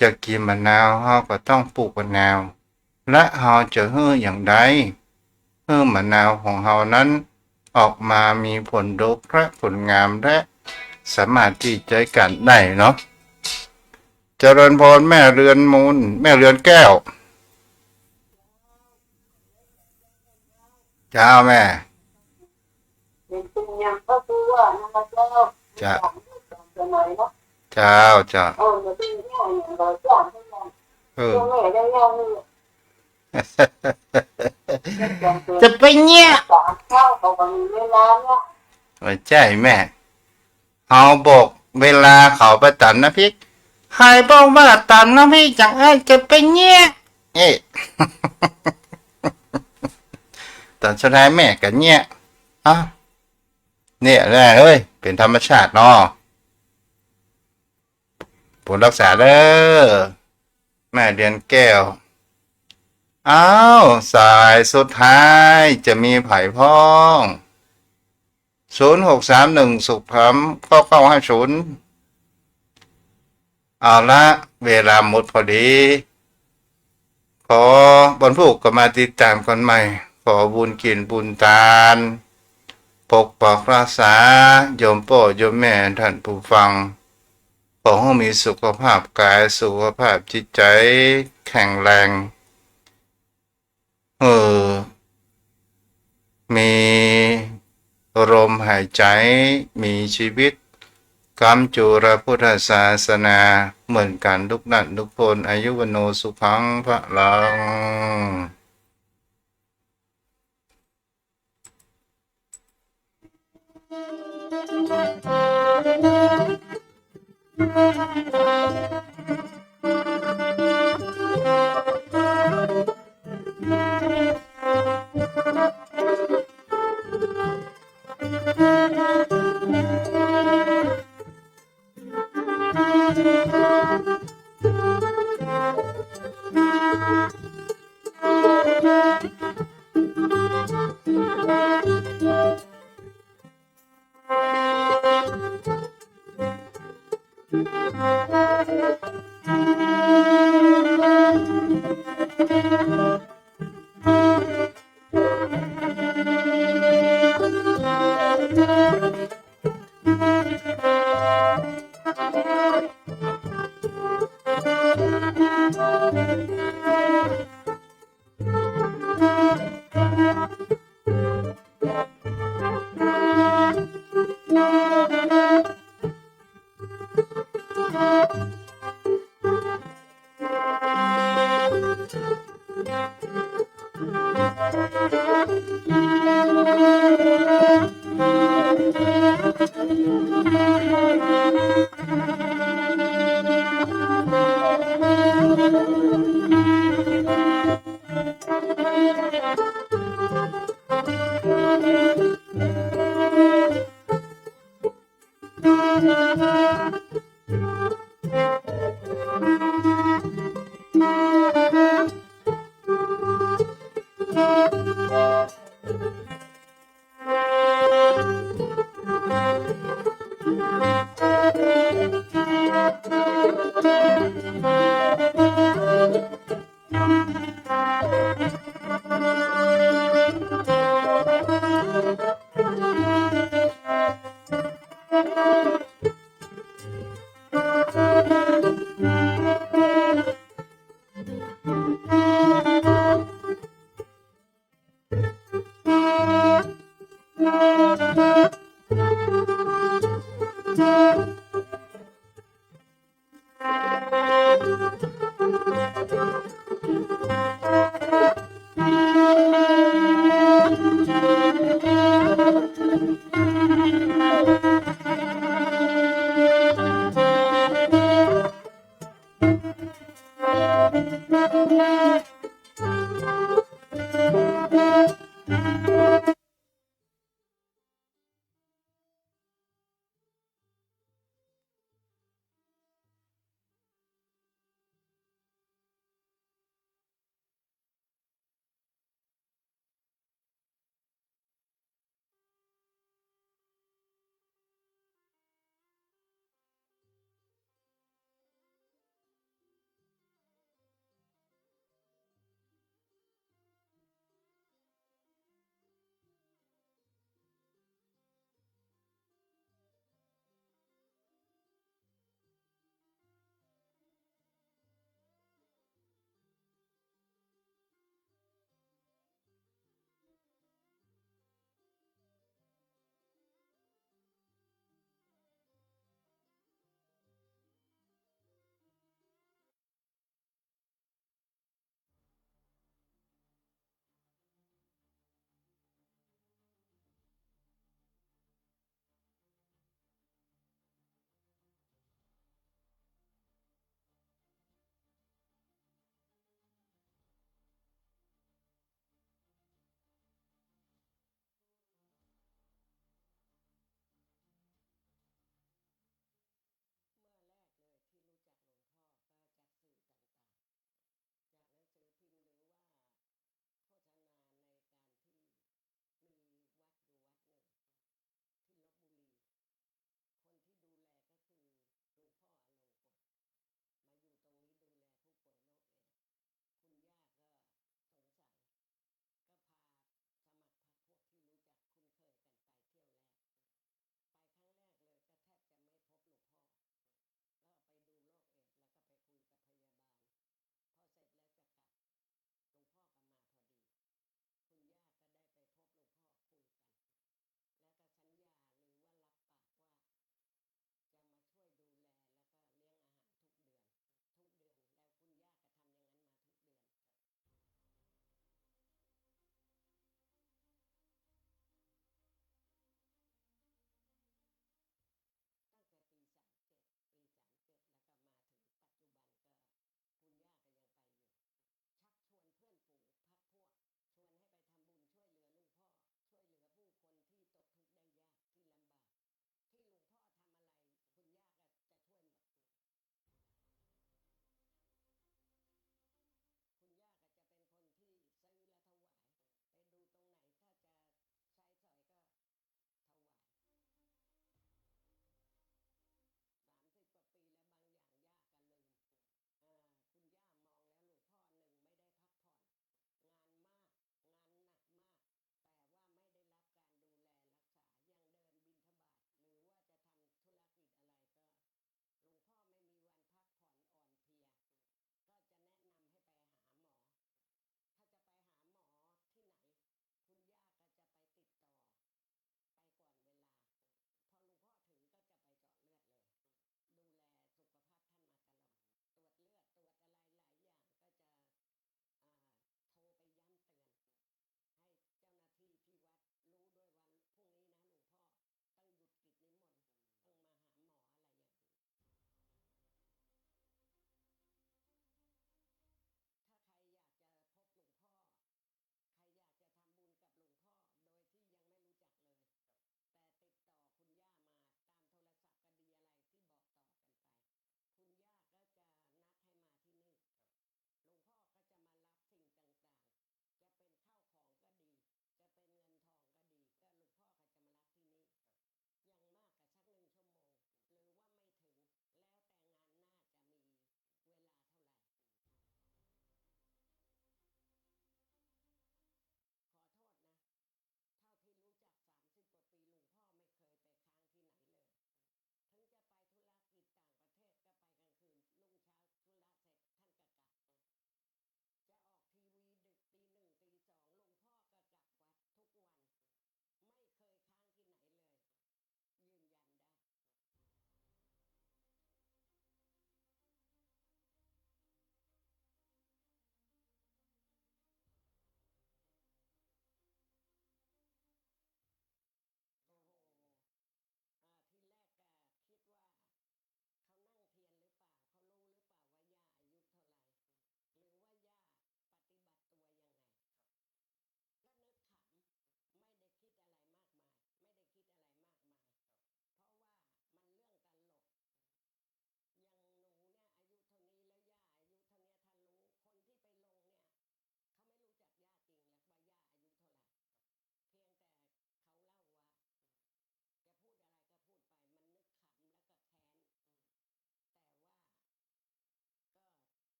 จะกิ๋นมะนาว เฮาก็ต้องปลูกมะนาว และเฮาจะหื้ออย่างใด หื้อมะนาวของเฮานั้นออกมามีผลดกและผลงามและสามารถตี้ใจ๊ก๋านได้เนาะ เจริญพรแม่เรือนมูล แม่เรือนแก้ว เจ้าแม่ เจ้า เจ้า เจ้า เออ จะไปเยียะ บ่ใจ้แม่ เฮาบอกเวลาเขาไปต๋ำน้ำพริก ใผบอกว่าต๋ำน้ำพริกอย่างอั้น จะไปเยียะ เอ๊ะ ต๋อนสุดท้ายแม่ก็เยียะ อ้าว เนี่ยแหละเอ้ย เป๋นธรรมชาติเนาะ บุญฮักษาเน้อ แม่เดือนแก้ว อ้าว สายสุดท้ายจะมีใผพ่อง ศูนย์ หก สาม หนึ่ง สาม เก้า เก้า ห้า ศูนย์ เอาละ เวลาหมดพอดี ขอวันพูกก็มาติดต๋ามกั๋นใหม่ ขอบุญกิ๋นบุญตาน ปกปักฮักษาโยมป้อโยมแม่ต้านผู้ฟัง อหื้อมีสุขภาพก๋าย สุขภาพจิตใจ๋แข็งแรง เออ มีลมหายใจ๋ มีจีวิต กำจุลพุทธศาสนา เหมือนกั๋นทุกท่านทุกคน อายุ วัณโณ สุขัง พะลัง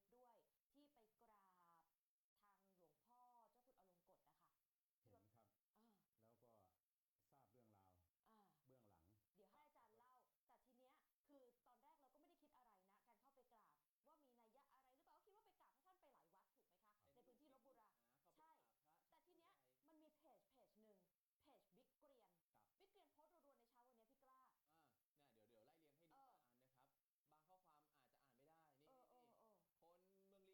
Facebook ด้วย ที่ไปกราบทางหลวงพ่อเจ้าคุณอลงกฎนะคะ เห็นครับ อ่า แล้วก็ทราบเรื่องราว อ่า เบื้องหลัง เดี๋ยวให้อาจารย์เล่า แต่ทีเนี้ยคือตอนแรกเราก็ไม่ได้คิดอะไรนะ การเข้าไปกราบ ว่ามีนัยยะอะไรหรือเปล่า ก็คิดว่าไปกราบพระท่านไปหลายวัดถูกไหมคะ ในพื้นที่ลพบุรี ใช่ แต่ทีเนี้ยมันมีเพจเพจหนึ่ง เพจบิ๊กเกรียน ครับ บิ๊กเกรียนโพสต์รัวๆในเช้าวันนี้พี่กล้า อ่า เนี่ย เดี๋ยว เดี๋ยวไล่เรียงให้ดู เออ แต่ละอันนะครับ บางข้อความอาจจะอ่านไม่ได้ นี่ เออ นี่ เออ เออ คนเมืองลี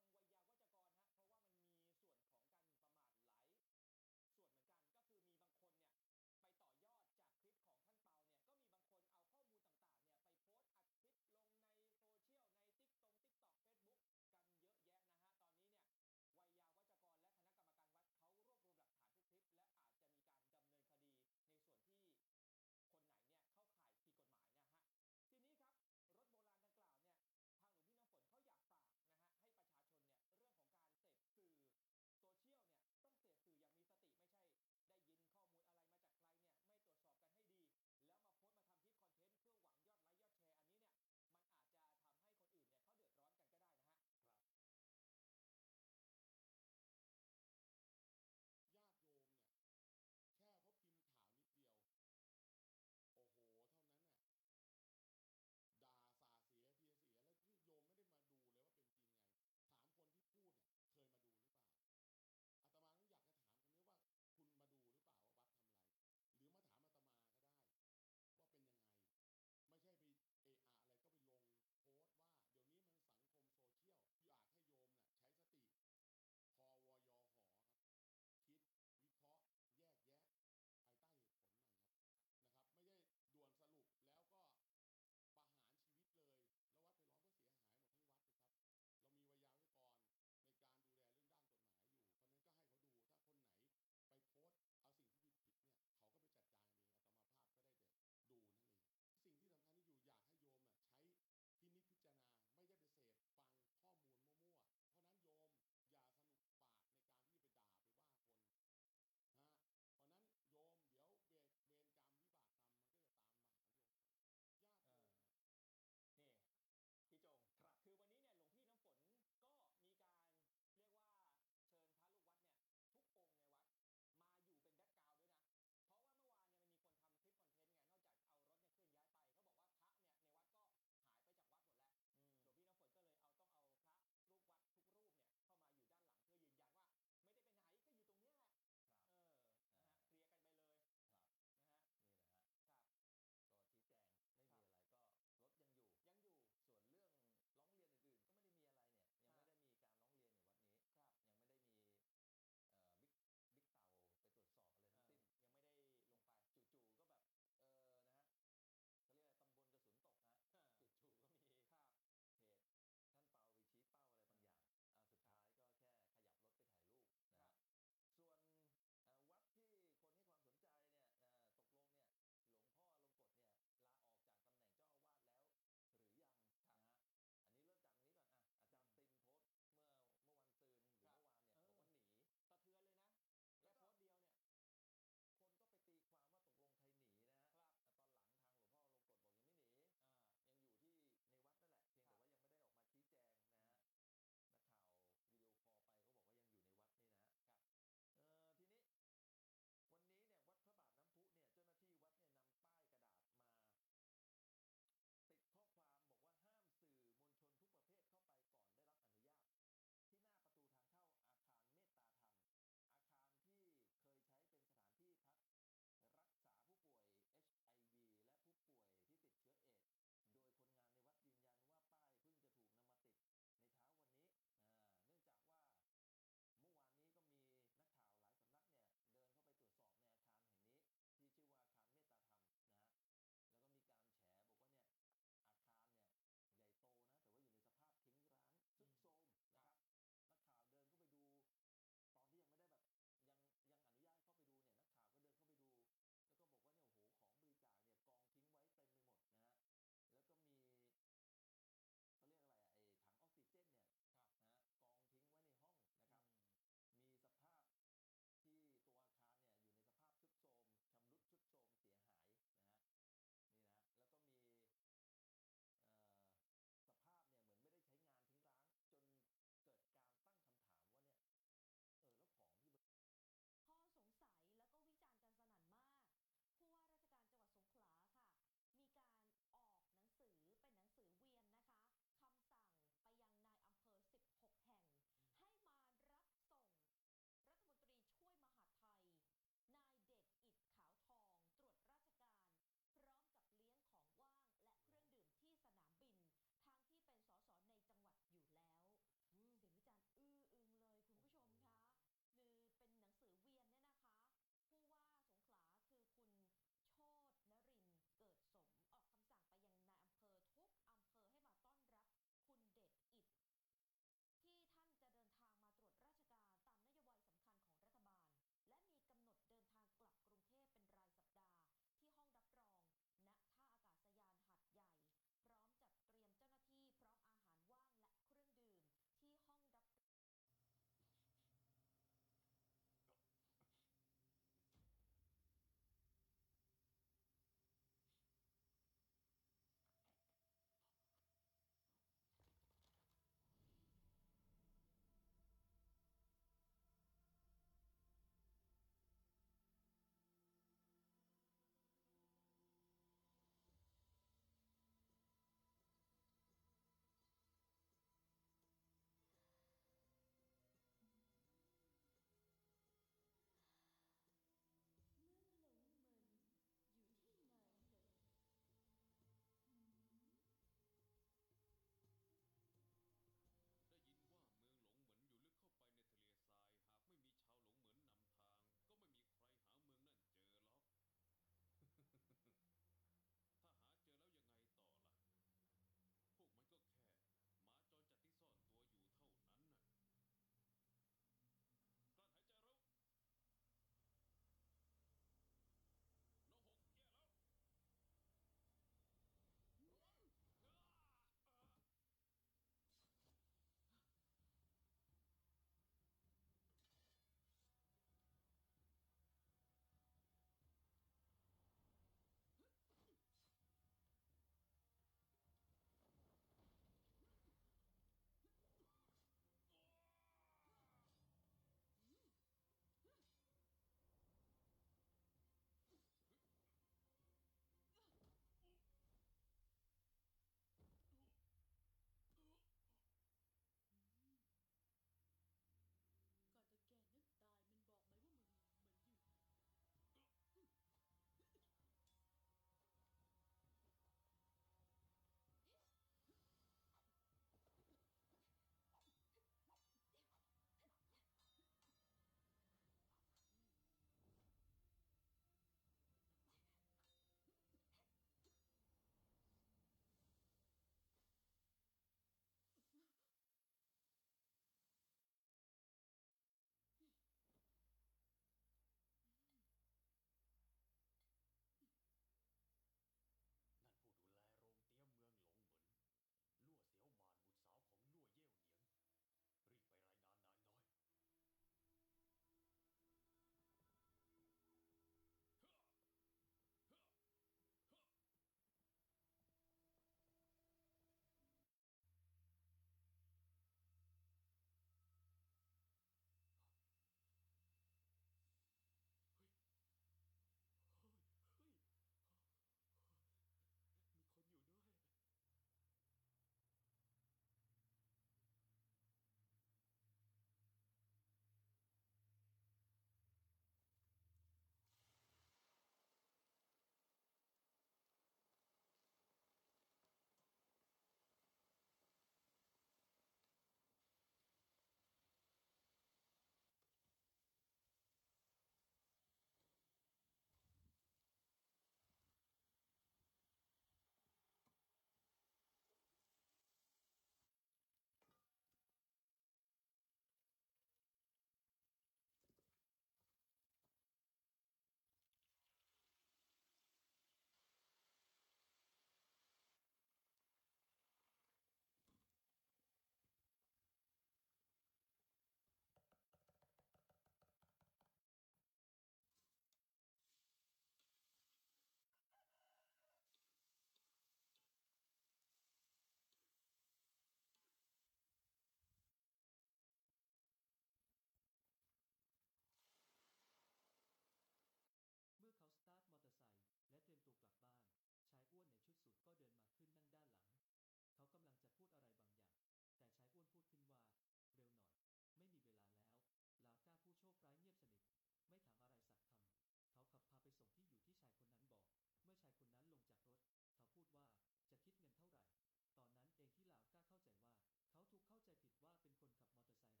โชคร้ายเงียบสนิท ไม่ถามอะไรสักคำ เขาขับพาไปส่งที่อยู่ที่ชายคนนั้นบอก เมื่อชายคนนั้นลงจากรถ เขาพูดว่า จะคิดเงินเท่าไหร่ ตอนนั้นเองที่ลาวกล้าเข้าใจว่า เขาถูกเข้าใจผิดว่าเป็นคนขับมอเตอร์ไซค์